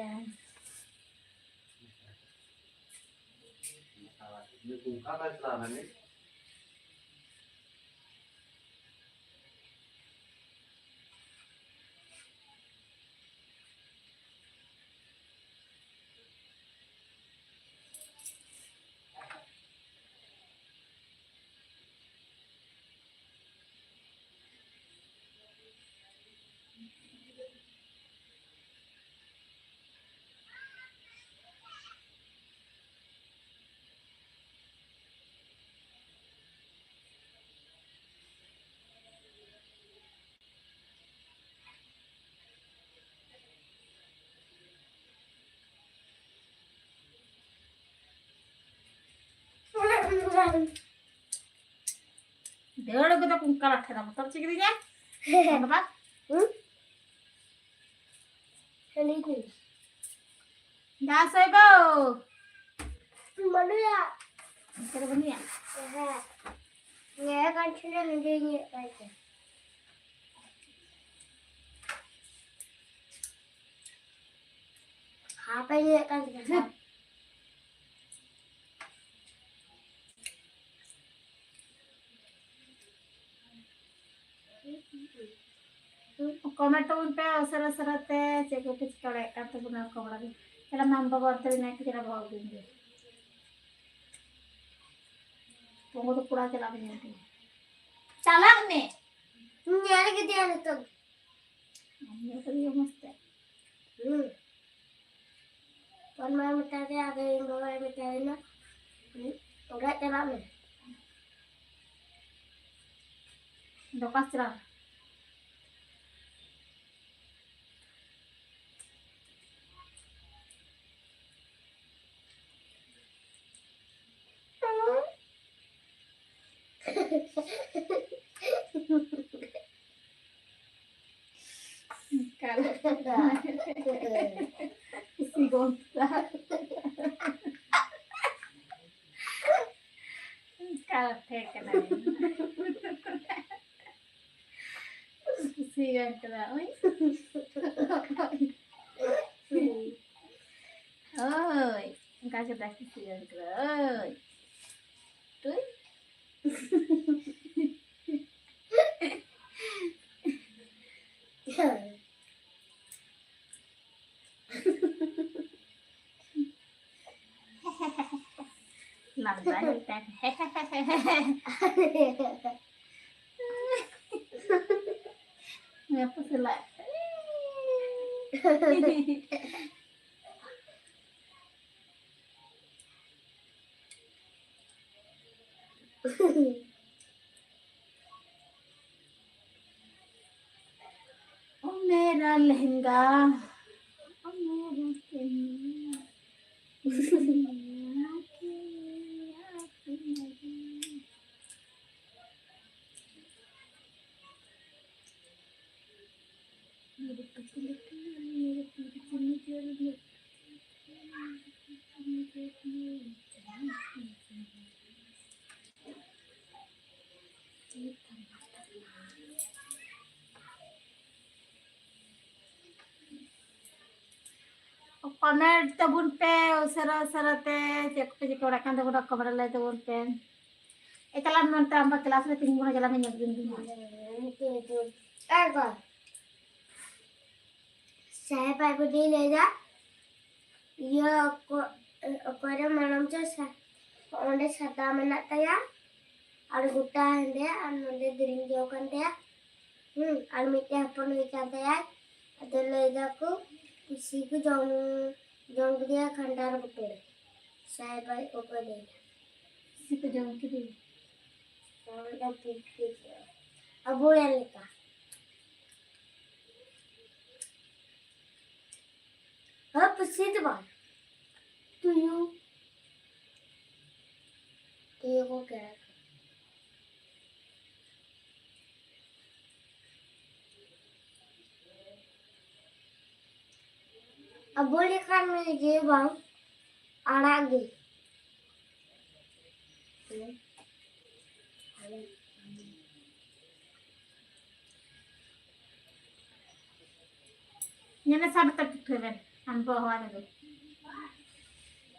ᱫᱟᱹᱲ ᱠᱮᱫᱟ ᱠᱚ ᱚᱱᱠᱟ ᱞᱟᱴᱷᱮ ᱫᱟ, ᱵᱚᱛᱚᱨ ᱪᱮᱫ ᱠᱤᱫᱤᱧᱟ? ᱵᱟᱵᱟ? ᱦᱩᱸ? ᱦᱟᱹᱱᱤ ᱠᱚ᱾ ᱫᱟ ᱥᱚᱭᱵᱚ᱾ ᱵᱟᱹᱱᱩᱭᱟ᱾ ᱚᱱᱛᱮ ᱨᱮ ᱵᱟᱹᱱᱩᱭᱟ? ᱦᱮᱸ᱾ ᱧᱮᱞ ᱠᱟᱱ ᱛᱟᱦᱮᱱᱟ, ᱱᱚᱰᱮ ᱧᱮᱞ ᱠᱟᱱ ᱛᱟᱦᱮᱱᱟ᱾ ᱦᱟᱯᱮ ᱧᱮᱞ ᱠᱟᱱ ᱛᱟᱦᱮᱱᱟ᱾ Comment ᱛᱟᱵᱚᱱ ᱯᱮ ᱩᱥᱟᱹᱨᱟ ᱩᱥᱟᱹᱨᱟ ᱛᱮ, ᱪᱮᱫ ᱠᱚᱯᱮ ᱪᱤᱠᱟᱹ ᱵᱟᱲᱟᱭᱮᱫ ᱠᱟᱱ ᱛᱟᱵᱚᱱᱟ ᱠᱚ ᱵᱟᱲᱟ ᱜᱮ᱾ ᱪᱟᱞᱟᱜ ᱢᱮ ᱟᱢ ᱵᱟᱵᱟ ᱚᱱᱛᱮ ᱨᱮ ᱢᱮᱱᱟᱭ ᱠᱟᱫᱮᱭᱟ, ᱵᱟᱵᱟ ᱟᱹᱜᱩᱭ ᱢᱮ᱾ ᱯᱚᱝᱜᱚ ᱫᱚ ᱠᱚᱲᱟ ᱪᱟᱞᱟᱜ ᱢᱮ ᱧᱮᱞ ᱠᱟᱫᱮᱭᱟ᱾ ᱪᱟᱞᱟᱜ ᱢᱮ᱾ ᱧᱮᱞ ᱠᱮᱫᱮᱭᱟ ᱱᱤᱛᱚᱜ᱾ ᱧᱮᱞ ᱠᱟᱫᱮᱭᱟ ᱢᱚᱡᱽ ᱛᱮ᱾ ᱦᱩᱸ᱾ ᱛᱚᱱᱢᱟᱭ ᱢᱮᱛᱟ ᱫᱮᱭᱟ, ᱟᱫᱚ ᱤᱧ ᱵᱟᱵᱟᱭ ᱢᱮᱛᱟᱭ ᱠᱟᱱᱟ, ᱚᱲᱟᱜ ᱪᱟᱞᱟᱜ ᱢᱮ᱾ ᱫᱚᱠᱟᱱ ᱪᱟᱞᱟᱜ ᱢᱮ᱾ ᱠᱩᱥᱤ ᱜᱚᱢᱥᱟ᱾ ᱠᱟᱛᱷᱟ ᱠᱟᱱᱟ᱾ ᱠᱩᱥᱤ ᱜᱟᱱ ᱠᱟᱱᱟ, ᱳᱭ᱾ ᱳᱭ, ᱚᱱᱠᱟ ᱠᱟᱛᱮ ᱠᱩᱥᱤ ᱜᱟᱱ ᱠᱟᱱᱟ, ᱳᱭ᱾ ᱛᱩᱭ᱾ ᱞᱟᱸᱫᱟ ᱦᱩᱭᱩᱜ ᱛᱟᱭ᱾ ᱦᱮᱸ, ᱯᱩᱥᱤ ᱞᱟᱡ᱾ ओ मेरा लहंगा, ओ मेरा चुन्नी, दुनिया की आँखें लगी। मेरे पतले कान, मेरे पीछे मुझे Comment ᱛᱟᱵᱚᱱ ᱯᱮ ᱩᱥᱟᱹᱨᱟ ᱩᱥᱟᱹᱨᱟ ᱛᱮ, ᱪᱮᱫ ᱠᱚᱯᱮ ᱪᱤᱠᱟᱹ ᱵᱟᱲᱟᱜ ᱠᱟᱱ ᱛᱟᱵᱚᱱᱟ, comment ᱞᱟᱹᱭ ᱛᱟᱵᱚᱱ ᱯᱮ᱾ ᱮ ᱪᱟᱞᱟᱜ ᱢᱮ ᱚᱱᱛᱮ, ᱟᱢ ᱫᱚ class ᱨᱮ ᱛᱤᱸᱜᱩ ᱠᱟᱱᱟ, ᱪᱟᱞᱟᱜ ᱢᱮ, ᱧᱮᱞ ᱠᱤᱫᱤᱧ ᱫᱚ᱾ ᱥᱟᱦᱮᱵ ᱟᱡ ᱵᱩᱰᱷᱤᱭ ᱞᱟᱹᱭᱫᱟ, ᱤᱭᱟᱹ, ᱚᱠᱚ-, ᱚᱠᱚᱭᱨᱮ ᱢᱟᱲᱟᱝ ᱪᱚ ᱥᱟ-, ᱚᱸᱰᱮ ᱥᱟᱫᱟ ᱢᱮᱱᱟᱜ ᱛᱟᱭᱟ, ᱟᱨ ᱜᱚᱴᱟ ᱦᱮᱸᱫᱮ, ᱟᱨ ᱱᱚᱸᱰᱮ ᱫᱮᱨᱮᱧ ᱡᱚ ᱠᱟᱱ ᱛᱟᱭᱟ᱾ ᱦᱩᱸ, ᱟᱨ ᱢᱤᱫᱴᱮᱱ ᱦᱚᱯᱚᱱ ᱦᱩᱭ ᱠᱟᱱ ᱛᱟᱭᱟ᱾ ᱟᱫᱚ ᱞᱟᱹᱭ ᱫᱟᱠᱚ, ᱯᱩᱥᱤ ᱠᱚ ᱡᱚᱢ, ᱡᱚᱢ ᱠᱮᱫᱮᱭᱟ ᱠᱷᱟᱱᱴᱟᱲ ᱵᱩᱴᱟᱹ ᱨᱮ᱾ ᱥᱟᱦᱮᱵ ᱟᱡ ᱚᱠᱚᱭ ᱞᱟᱹᱭᱫᱟ? ᱯᱩᱥᱤ ᱠᱚ ᱡᱚᱢ ᱠᱮᱫᱮᱭᱟ᱾ ᱦᱳᱭ, ᱟᱵᱚ ᱨᱮᱱ ᱞᱮᱠᱟ᱾ ᱦᱮᱸ, ᱯᱩᱥᱤ ᱫᱚ ᱵᱟᱝ, ᱛᱩᱭᱩ᱾ ᱛᱩᱭᱩ ᱠᱚ ᱜᱮᱨ᱾ ᱟᱵᱚ ᱞᱮᱠᱟᱱ ᱡᱮ ᱵᱟᱝ ᱟᱲᱟᱜ ᱜᱮ᱾ ᱧᱮᱞᱮ ᱥᱟᱵ ᱠᱟᱛᱮ ᱯᱤᱴᱷᱟᱹ ᱵᱮᱱ, ᱟᱢ ᱵᱚᱦᱚᱜ ᱨᱮᱫᱚ᱾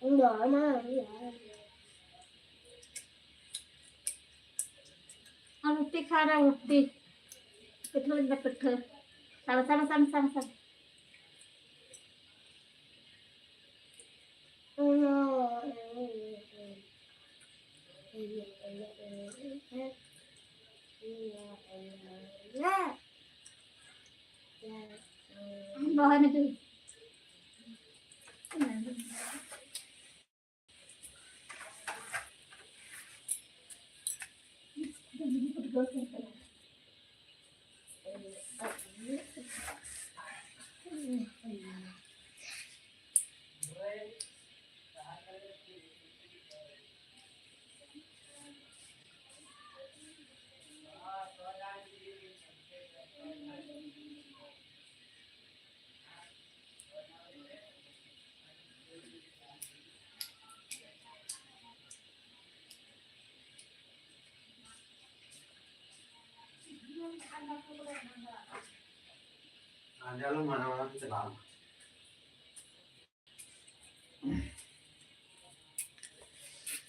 ᱤᱧ ᱫᱚ ᱚᱱᱟ ᱟᱨ ᱨᱩᱴᱤ ᱠᱷᱟᱱ ᱨᱮ ᱨᱩᱴᱤ, ᱯᱤᱴᱷᱟᱹ ᱞᱟᱹᱜᱤᱫ ᱫᱚ ᱯᱤᱴᱷᱟᱹ᱾ ᱥᱟᱵ, ᱥᱟᱵ, ᱥᱟᱵ, ᱥᱟᱵ, ᱥᱟᱵ᱾ ᱟᱸᱡᱚᱢ ᱢᱟᱱᱟ ᱢᱟᱱᱟ ᱛᱮ ᱪᱟᱞᱟᱣ ᱮᱱᱟ᱾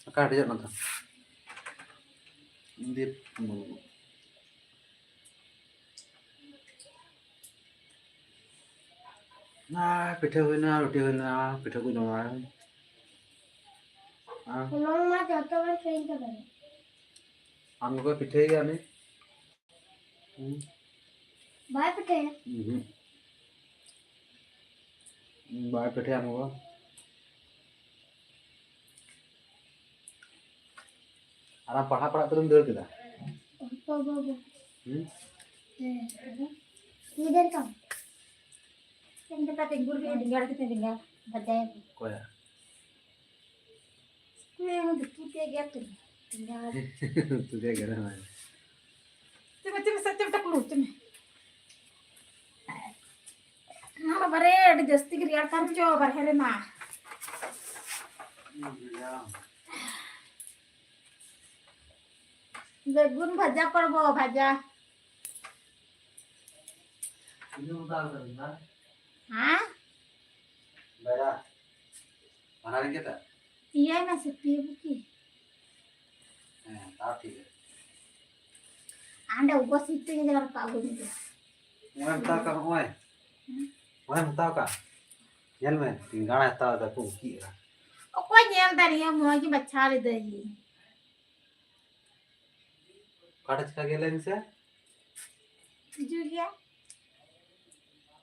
ᱚᱠᱟ ᱦᱟᱹᱴᱤᱧᱚᱜ ᱠᱟᱱ ᱛᱟᱢ? ᱫᱤᱯ᱾ ᱟᱨ ᱯᱤᱴᱷᱟᱹ ᱦᱩᱭᱱᱟ, ᱨᱩᱴᱤ ᱦᱩᱭᱱᱟ, ᱯᱤᱴᱷᱟᱹ ᱠᱚ ᱡᱚᱢᱟ᱾ ᱟᱨ ᱦᱚᱞᱚᱝ ᱢᱟ ᱡᱚᱛᱚ ᱵᱚᱱ ᱦᱤᱲᱤᱧ ᱪᱟᱵᱟᱭᱟ᱾ ᱟᱢ ᱜᱮᱠᱚ ᱯᱤᱴᱷᱟᱹᱭ ᱜᱮᱭᱟ ᱩᱱᱤ? ᱦᱩᱸ᱾ ᱵᱟᱭ ᱯᱤᱴᱷᱟᱹᱭᱟ᱾ ᱩᱸᱦᱩᱸ᱾ ᱵᱟᱭ ᱯᱤᱴᱷᱟᱹᱭᱟ ᱟᱢ ᱜᱚᱜᱚ᱾ ᱟᱨ ᱟᱢ ᱯᱟᱲᱦᱟᱜ ᱯᱟᱲᱦᱟᱜ ᱛᱮᱢ ᱫᱟᱹᱲ ᱠᱮᱫᱟ? ᱵᱟᱵᱟ, ᱵᱟᱵᱟ᱾ ᱦᱩᱸ? ᱦᱮᱸ, ᱟᱫᱚ ᱱᱤᱡᱮᱨ ᱠᱟᱢ᱾ ᱪᱮᱫ ᱞᱮᱠᱟ ᱛᱤᱸᱜᱩ ᱨᱮ ᱵᱮᱸᱜᱟᱲ ᱠᱟᱛᱮ ᱵᱮᱸᱜᱟᱲ ᱵᱷᱟᱡᱟᱭᱟᱠᱚ᱾ ᱚᱠᱚᱭᱟ? ᱦᱮᱸ, ᱩᱱᱤ ᱫᱤᱠᱩ ᱛᱮ ᱜᱮᱫ ᱠᱟᱫᱟ᱾ ᱵᱮᱸᱜᱟᱲ᱾ ᱩᱛᱩ ᱛᱮ ᱜᱮᱫ ᱦᱚᱸ᱾ ᱪᱮᱫ ᱢᱮ, ᱪᱮᱫ ᱢᱮ, ᱪᱮᱫ ᱢᱮ, ᱴᱟᱠᱞᱩ, ᱪᱮᱫ ᱢᱮ? ᱱᱚᱣᱟ ᱫᱚ ᱵᱟᱨᱮ ᱡᱟᱹᱥᱛᱤ ᱜᱮ ᱨᱮᱭᱟᱲ ᱠᱟᱱ ᱪᱚ ᱵᱟᱨᱦᱮ ᱨᱮᱢᱟ᱾ ᱵᱮᱜᱩᱱ ᱵᱷᱟᱡᱟ ᱠᱚᱨᱵᱚ, ᱵᱷᱟᱡᱟ᱾ ᱦᱮᱸ? ᱵᱟᱭᱨᱟ, ᱚᱱᱟ ᱨᱮᱜᱮ ᱛᱚ? ᱤᱭᱟᱹᱭ ᱢᱮ, ᱥᱤᱯᱤ ᱵᱩᱠᱤ᱾ ᱦᱮᱸ, ᱛᱟᱣ ᱴᱷᱤᱠ ᱜᱮᱭᱟ᱾ ᱟᱸᱰᱮ ᱩᱵᱟᱹ ᱥᱤᱯᱤ ᱜᱮ ᱨᱟᱠᱟᱵ ᱟᱹᱜᱩᱭ ᱢᱮ᱾ ᱱᱚᱜᱼᱚᱭ ᱢᱮᱛᱟᱣ ᱠᱟᱜ, ᱱᱚᱜᱼᱚᱭ᱾ ᱦᱮᱸ? ᱱᱚᱜᱼᱚᱭ ᱢᱮᱛᱟᱣ ᱠᱟᱜ᱾ ᱧᱮᱞ ᱢᱮ, ᱵᱮᱸᱜᱟᱲ ᱦᱟᱛᱟᱣ ᱫᱟ ᱠᱚ ᱩᱠᱤᱜᱼᱟ᱾ ᱚᱠᱚᱭ ᱧᱮᱞ ᱫᱟ ᱱᱤᱭᱟᱹ ᱢᱚᱡᱽ ᱜᱮ ᱵᱟᱪᱷᱟᱣ ᱞᱤᱫᱟᱹᱧ᱾ ᱚᱠᱟᱴᱟᱜ ᱪᱤᱠᱟ ᱜᱮ ᱞᱟᱹᱭ ᱢᱮᱥᱮ? ᱛᱤᱡᱩ ᱜᱮᱭᱟ᱾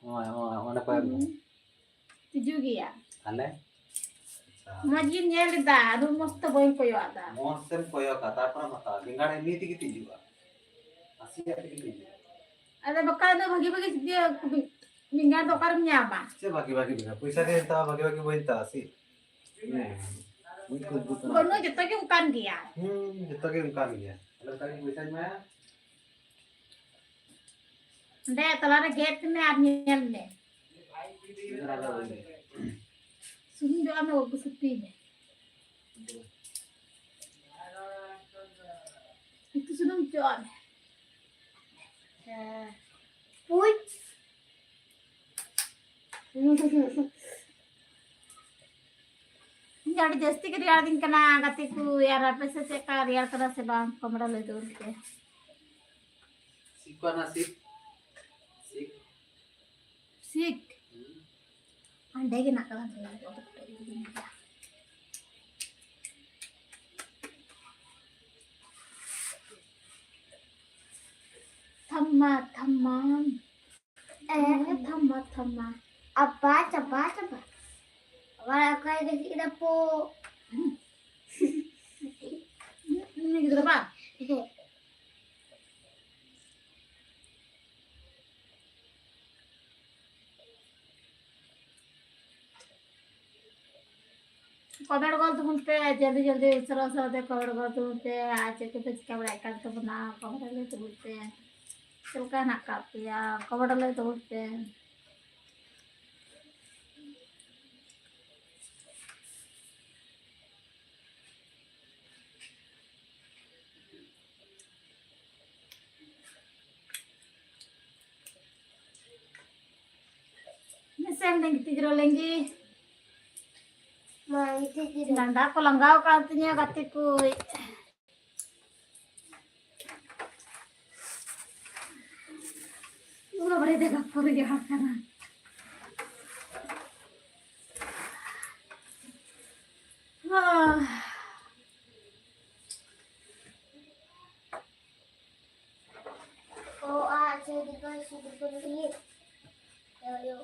ᱱᱚᱜᱼᱚᱭ, ᱱᱚᱜᱼᱚᱭ, ᱚᱸᱰᱮ ᱠᱚᱭᱚᱜ ᱢᱮ᱾ ᱦᱩᱸ᱾ ᱛᱤᱡᱩ ᱜᱮᱭᱟ᱾ ᱛᱟᱦᱞᱮ? ᱟᱪᱪᱷᱟ᱾ ᱢᱚᱡᱽ ᱜᱤᱧ ᱧᱮᱞ ᱮᱫᱟ, ᱟᱫᱚ ᱢᱚᱡᱽ ᱛᱮ ᱵᱟᱹᱧ ᱠᱚᱭᱚᱜ ᱟᱫᱟ᱾ ᱢᱚᱡᱽ ᱛᱮᱢ ᱠᱚᱭᱚᱜᱟ, ᱛᱟᱨᱯᱚᱨᱮᱢ ᱦᱟᱛᱟᱣᱟ᱾ ᱵᱮᱸᱜᱟᱲ ᱮᱢᱱᱤ ᱛᱮᱜᱮ ᱛᱤᱡᱩᱜᱼᱟ᱾ ᱱᱟᱥᱮᱭᱟᱜ ᱛᱮᱜᱮ ᱛᱤᱡᱩᱜᱼᱟ᱾ ᱟᱫᱚ ᱵᱟᱠᱷᱟᱡ ᱫᱚ ᱵᱷᱟᱜᱤ ᱵᱷᱟᱜᱤ ᱤᱭᱟᱹ ᱵᱮᱸᱜᱟᱲ ᱫᱚ ᱚᱠᱟᱨᱮᱢ ᱧᱟᱢᱟ? ᱪᱮᱫ ᱵᱷᱟᱜᱤ ᱵᱷᱟᱜᱤ ᱵᱮᱸᱜᱟᱲ? ᱯᱚᱭᱥᱟ ᱜᱮ ᱦᱟᱛᱟᱣᱟ, ᱵᱷᱟᱜᱤ ᱵᱷᱟᱜᱤ ᱵᱟᱹᱧ ᱦᱟᱛᱟᱣᱟ ᱥᱮ? ᱦᱮᱸ᱾ ᱢᱤᱫ ᱠᱚ ᱩᱫᱩᱜ ᱠᱟᱱᱟ᱾ ᱵᱟᱹᱱᱩᱜ, ᱡᱚᱛᱚ ᱜᱮ ᱚᱱᱠᱟᱱ ᱜᱮᱭᱟ᱾ ᱦᱩᱸ, ᱡᱚᱛᱚ ᱜᱮ ᱚᱱᱠᱟᱱ ᱜᱮᱭᱟ᱾ ᱛᱟᱦᱞᱮ ᱚᱱᱠᱟ ᱜᱮ ᱯᱚᱭᱥᱟᱧ ᱮᱢᱟᱭᱟ᱾ ᱚᱸᱰᱮ ᱛᱟᱞᱟᱨᱮ ᱜᱮᱫ ᱢᱮ ᱟᱨ ᱧᱮᱞ ᱢᱮ᱾ ᱥᱩᱱᱩᱢ ᱡᱚᱜᱟᱲ ᱢᱮ, ᱵᱟᱹᱵᱩ, ᱥᱤᱯᱤ ᱢᱮ᱾ ᱮᱠᱴᱩ ᱥᱩᱱᱩᱢ ᱡᱚᱜᱟᱲ ᱢᱮ᱾ ᱦᱮᱸ᱾ ᱯᱩᱡ᱾ ᱤᱧ ᱟᱹᱰᱤ ᱡᱟᱹᱥᱛᱤ ᱜᱮ ᱨᱮᱭᱟᱲ ᱫᱤᱧ ᱠᱟᱱᱟ, ᱜᱟᱛᱮ ᱠᱚ᱾ ᱟᱨ ᱟᱯᱮ ᱥᱮᱫ ᱪᱮᱫ ᱞᱮᱠᱟ ᱨᱮᱭᱟᱲ ᱠᱟᱱᱟ ᱥᱮ ᱵᱟᱝ? ᱠᱚᱢᱮᱱᱴ ᱞᱟᱹᱭ ᱛᱟᱵᱚᱱ ᱯᱮ᱾ ᱥᱤᱠ ᱠᱚ ᱚᱱᱟ ᱥᱤᱠ᱾ ᱥᱤᱠ᱾ ᱥᱤᱠ? ᱦᱩᱸ᱾ ᱦᱟᱸᱰᱮ ᱜᱮ ᱦᱮᱱᱟᱜ ᱠᱟᱫᱟ᱾ ᱛᱷᱟᱢᱟ, ᱛᱷᱟᱢᱟ᱾ ᱮ, ᱛᱷᱟᱢᱟ, ᱛᱷᱟᱢᱟ᱾ ᱟᱵᱟ, ᱪᱟᱵᱟ, ᱪᱟᱵᱟ᱾ ᱟᱵᱟᱨ ᱚᱠᱟᱭ ᱜᱮ ᱪᱮᱫ ᱠᱮᱫᱟ ᱯᱚ᱾ ᱩᱱᱤ ᱜᱤᱫᱽᱨᱟᱹ ᱵᱟᱝ? ᱠᱚᱢᱮᱱᱴ ᱜᱚᱫ ᱛᱟᱵᱚᱱ ᱯᱮ, ᱡᱚᱞᱫᱤ ᱡᱚᱞᱫᱤ ᱩᱥᱟᱹᱨᱟ ᱩᱥᱟᱹᱨᱟ ᱛᱮ ᱠᱚᱢᱮᱱᱴ ᱜᱚᱫ ᱛᱟᱵᱚᱱ ᱯᱮ᱾ ᱟᱨ ᱪᱮᱫ ᱠᱚᱯᱮ ᱪᱤᱠᱟ ᱵᱟᱲᱟᱭᱮᱫ ᱠᱟᱱ ᱛᱟᱵᱚᱱᱟ, ᱠᱚᱢᱮᱱᱴ ᱞᱟᱹᱭ ᱛᱟᱵᱚᱱ ᱯᱮ᱾ ᱪᱮᱫ ᱞᱮᱠᱟ ᱦᱮᱱᱟᱜ ᱟᱠᱟᱫ ᱯᱮᱭᱟ, ᱠᱚᱢᱮᱱᱴ ᱞᱟᱹᱭ ᱛᱟᱵᱚᱱ ᱯᱮ᱾ ᱜᱤᱛᱤᱡ ᱡᱤᱨᱟᱹᱣ ᱞᱮᱱ ᱜᱮ᱾ ᱢᱟ ᱜᱤᱛᱤᱡ ᱡᱤᱨᱟᱹᱣ᱾ ᱰᱟᱸᱰᱟ ᱠᱚ ᱞᱟᱸᱜᱟᱣ ᱠᱟᱱ ᱛᱤᱧᱟᱹ ᱜᱟᱛᱮ ᱠᱚ᱾ ᱩᱱᱟᱹᱜ ᱵᱟᱲᱟᱭ ᱫᱟᱠᱟ ᱯᱚᱨᱮ ᱜᱮ ᱦᱟᱲ ᱠᱟᱱᱟ᱾ ᱦᱟᱸ᱾ ᱚ, ᱟ, ᱪᱮ, ᱫᱤ, ᱠᱚ, ᱥᱤ, ᱫᱤ, ᱠᱚ, ᱞᱟᱹᱜᱤᱫ᱾ ᱭᱚ, ᱭᱚ᱾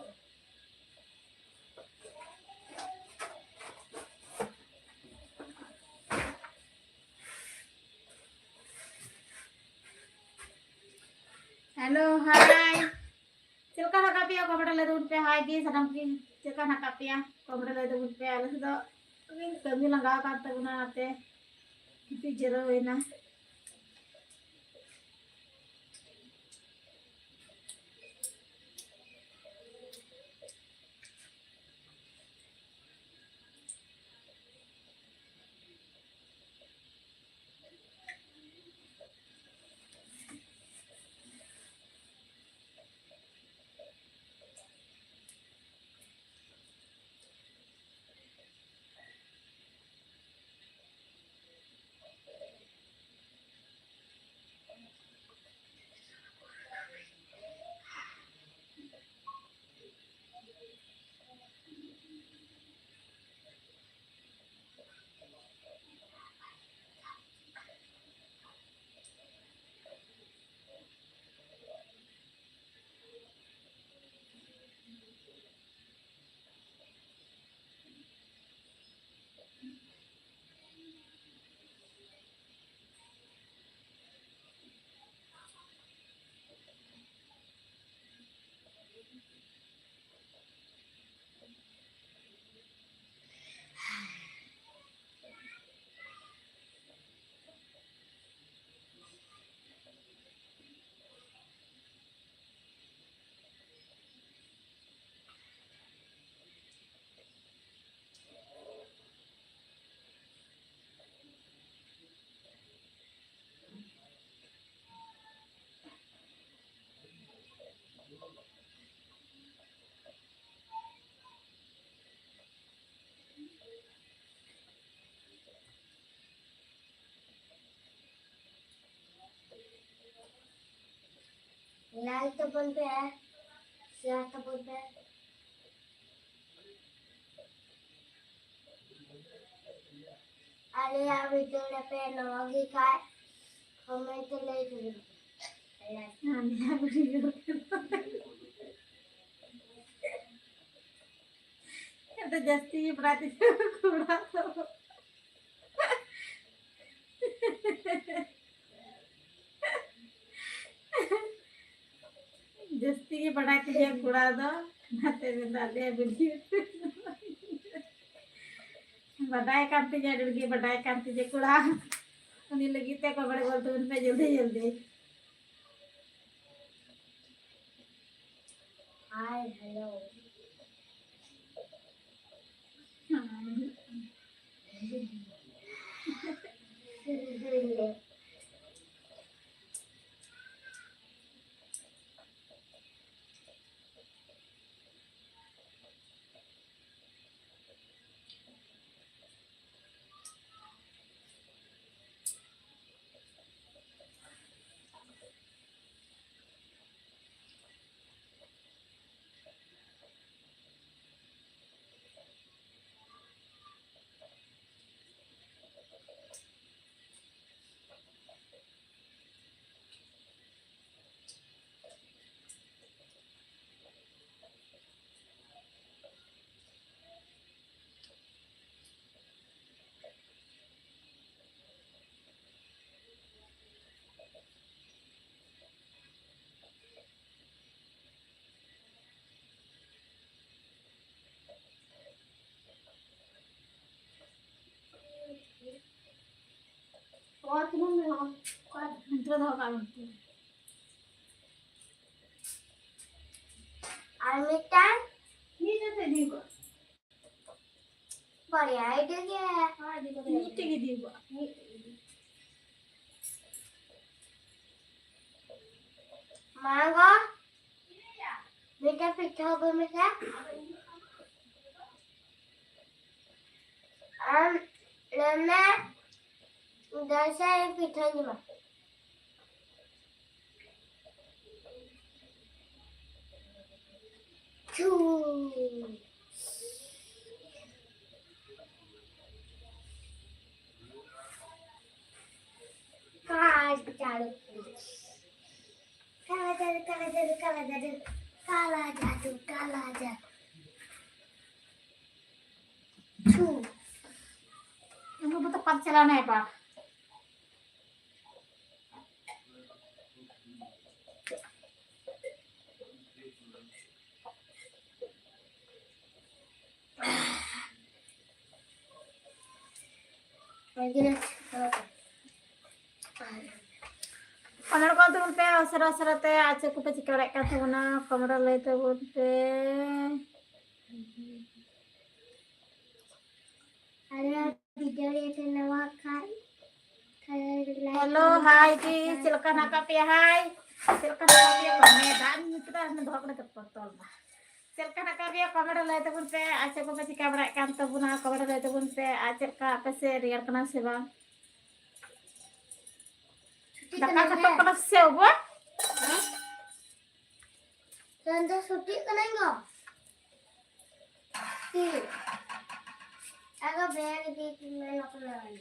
Hello, hi. ᱪᱮᱫ ᱞᱮᱠᱟ ᱦᱮᱱᱟᱜ ᱟᱠᱟᱫ ᱯᱮᱭᱟ? Comment ᱨᱮ ᱞᱟᱹᱭ ᱛᱟᱵᱚᱱ ᱯᱮ᱾ Hi ᱜᱮ ᱥᱟᱱᱟᱢ ᱜᱮ᱾ ᱪᱮᱫ ᱞᱮᱠᱟ ᱦᱮᱱᱟᱜ ᱟᱠᱟᱫ ᱯᱮᱭᱟ? Comment ᱨᱮ ᱞᱟᱹᱭ ᱛᱟᱵᱚᱱ ᱯᱮ᱾ ᱟᱞᱮ ᱥᱮᱫ ᱫᱚ ᱠᱟᱹᱢᱤ ᱞᱟᱸᱜᱟᱣ ᱟᱠᱟᱱ ᱛᱟᱵᱚᱱᱟ, ᱚᱱᱟᱛᱮ ᱜᱤᱛᱤᱡ ᱡᱤᱨᱟᱹᱣ ᱦᱩᱭᱱᱟ᱾ ᱞᱟᱭᱤᱠ ᱛᱟᱵᱚᱱ ᱯᱮ, ᱥᱮᱭᱟᱨ ᱛᱟᱵᱚᱱ ᱯᱮ᱾ ᱟᱞᱮᱭᱟᱜ ᱵᱷᱤᱰᱤᱭᱳ ᱨᱮᱯᱮ ᱱᱟᱣᱟ ᱜᱮ ᱠᱷᱟᱡ ᱠᱚᱢᱮᱱᱴ ᱛᱮ ᱞᱟᱹᱭ ᱛᱟᱵᱚᱱ ᱯᱮ᱾ ᱟᱞᱮᱭᱟᱜ ᱵᱷᱤᱰᱤᱭᱳ ᱨᱮ᱾ ᱟᱫᱚ ᱡᱟᱹᱥᱛᱤ ᱜᱮ ᱵᱟᱲᱟᱭ ᱛᱮ ᱠᱚᱲᱟ ᱫᱚ᱾ ᱡᱟᱹᱥᱛᱤ ᱜᱮ ᱵᱟᱰᱟᱭ ᱛᱮᱜᱮ ᱠᱚᱲᱟ ᱫᱚ, ᱚᱱᱟᱛᱮ ᱢᱮᱱᱫᱟ ᱟᱞᱮᱭᱟᱜ ᱵᱷᱤᱰᱤᱭᱳ᱾ ᱵᱟᱰᱟᱭ ᱠᱟᱱ ᱛᱤᱧᱟ, ᱟᱹᱰᱤ ᱜᱮ ᱵᱟᱰᱟᱭ ᱠᱟᱱ ᱛᱤᱧᱟ ᱠᱚᱲᱟ᱾ ᱩᱱᱤ ᱞᱟᱹᱜᱤᱫ ᱛᱮ ᱠᱚᱢᱮᱱᱴ ᱜᱚᱞ ᱛᱟᱵᱚᱱ ᱯᱮ ᱡᱚᱞᱫᱤ ᱡᱚᱞᱫᱤ᱾ ᱦᱟᱭ, ᱦᱮᱞᱳ᱾ ᱚᱛ ᱨᱮ ᱢᱮᱱᱟᱜᱼᱟ᱾ ᱚᱠᱟ ᱨᱮ? ᱚᱱᱛᱮ ᱨᱮ ᱫᱚᱦᱚ ᱠᱟᱜ ᱢᱮ᱾ ᱟᱨ ᱢᱤᱫᱴᱟᱝ? ᱢᱤᱫ ᱠᱟᱛᱮ ᱤᱫᱤ ᱠᱚᱜᱼᱟ᱾ ᱵᱟᱨᱭᱟ ᱤᱫᱤ ᱜᱮ᱾ ᱢᱤᱫᱴᱮᱡ ᱜᱮ ᱤᱫᱤ ᱠᱚᱜᱼᱟ᱾ ᱢᱤᱫᱴᱮᱡ ᱜᱮ ᱤᱫᱤ᱾ ᱢᱟ ᱜᱚ, ᱢᱤᱫᱴᱮᱡ ᱯᱤᱴᱷᱟᱹ ᱟᱹᱜᱩᱭ ᱢᱮᱥᱮ᱾ ᱟᱢ ᱞᱟᱹᱭ ᱢᱮ, ᱫᱟᱸᱥᱟᱭ ᱯᱤᱴᱷᱟᱹᱧ ᱡᱚᱢᱟ᱾ Two. Kaja, kaja, kaja, kaja, kaja, kaja jadu, kaja jadu, kaja jadu. Two. Ano ba ito pagsalana ba? ᱚᱱᱟ ᱠᱚ ᱛᱟᱵᱚᱱ ᱯᱮ ᱩᱥᱟᱹᱨᱟ ᱩᱥᱟᱹᱨᱟ ᱛᱮ, ᱟᱨ ᱪᱮᱫ ᱠᱚᱯᱮ ᱪᱤᱠᱟᱹ ᱵᱟᱲᱟᱭᱮᱫ ᱠᱟᱱ ᱛᱟᱵᱚᱱᱟ, ᱠᱚᱢᱮᱱᱴ ᱨᱮ ᱞᱟᱹᱭ ᱛᱟᱵᱚᱱ ᱯᱮ᱾ ᱟᱞᱮ ᱵᱷᱤᱰᱤᱭᱳ ᱨᱮ ᱱᱟᱣᱟ ᱠᱷᱟᱱ, ᱛᱟᱦᱞᱮ ᱞᱟᱭᱤᱠ ᱦᱮᱞᱳ, ᱠᱚᱢᱮᱱᱴ ᱦᱟᱭ ᱥᱟᱵᱥᱠᱨᱟᱭᱤᱵ ᱜᱤ, ᱪᱮᱫ ᱞᱮᱠᱟ ᱦᱮᱱᱟᱜ ᱠᱟᱜ ᱯᱮᱭᱟ? ᱦᱟᱭ, ᱪᱮᱫ ᱞᱮᱠᱟ ᱦᱮᱱᱟᱜ ᱠᱟᱜ ᱯᱮᱭᱟ? ᱠᱚᱢᱮᱱᱴ ᱫᱟᱜ ᱤᱧ ᱧᱩ ᱠᱮᱫᱟ, ᱫᱚᱦᱚ ᱠᱟᱜ ᱠᱟᱱᱟ ᱛᱚᱞ ᱢᱟ᱾ ᱪᱮᱫ ᱞᱮᱠᱟ ᱦᱮᱱᱟᱜ ᱠᱟᱜ ᱯᱮᱭᱟ? ᱠᱚᱢᱮᱱᱴ ᱨᱮ ᱞᱟᱹᱭ ᱛᱟᱵᱚᱱ ᱯᱮ᱾ ᱟᱨ ᱪᱮᱫ ᱠᱚᱯᱮ ᱪᱤᱠᱟ ᱵᱟᱲᱟᱭᱮᱫ ᱠᱟᱱ ᱛᱟᱵᱚᱱᱟ? ᱠᱚᱢᱮᱱᱴ ᱨᱮ ᱞᱟᱹᱭ ᱛᱟᱵᱚᱱ ᱯᱮ᱾ ᱟᱨ ᱪᱮᱫ ᱞᱮᱠᱟ ᱟᱯᱮ ᱥᱮᱫ ᱨᱮᱭᱟᱲ ᱠᱟᱱᱟ ᱥᱮ ᱵᱟᱝ? ᱪᱷᱩᱴᱤ ᱫᱟᱠᱟ ᱠᱟᱱᱟ ᱠᱷᱟᱛᱚᱜ ᱦᱮᱸ? ᱠᱟᱱᱟ ᱥᱮ ᱜᱚ? ᱦᱮᱸ? ᱛᱮᱦᱮᱧ ᱫᱚ ᱪᱷᱩᱴᱤᱜ ᱠᱟᱹᱱᱟᱹᱧ ᱜᱚ᱾ ᱦᱩᱸ᱾ ᱟᱫᱚ ᱵᱮᱜᱽ ᱤᱫᱤ ᱢᱮ, ᱱᱚᱠᱟ ᱱᱚᱠᱟ᱾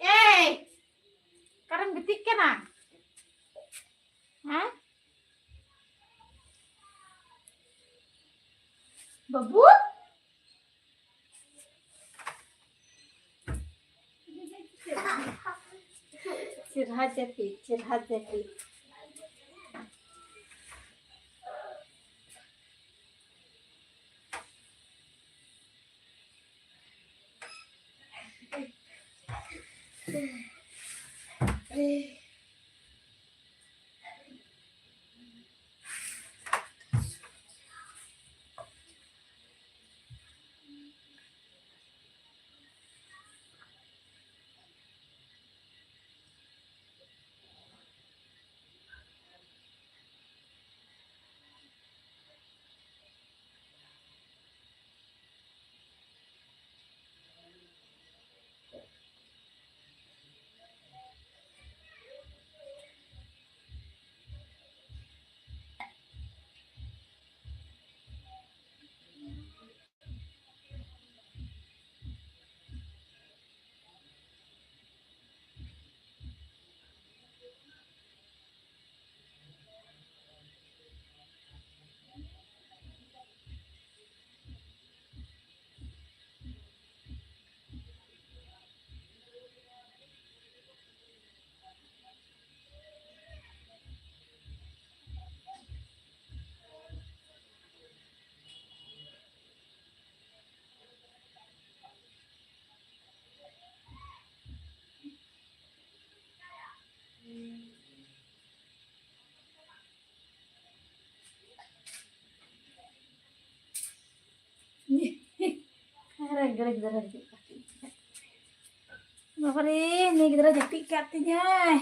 ᱮᱭ, ᱚᱠᱟᱨᱮᱢ ᱜᱤᱛᱤᱡ ᱠᱟᱱᱟ? ᱦᱮᱸ? ᱵᱟᱹᱵᱩ? ᱪᱮᱨᱦᱟ ᱡᱟᱹᱯᱤᱫ, ᱪᱮᱨᱦᱟ ᱡᱟᱹᱯᱤᱫ᱾ ᱜᱤᱫᱽᱨᱟᱹ ᱜᱤᱫᱽᱨᱟᱹ ᱦᱤᱡᱩᱜ ᱠᱟᱱ᱾ ᱵᱟᱵᱟᱨᱮ, ᱱᱩᱭ ᱜᱤᱫᱽᱨᱟᱹ ᱡᱟᱹᱯᱤᱫ ᱠᱟᱜ ᱛᱤᱧᱟᱭ᱾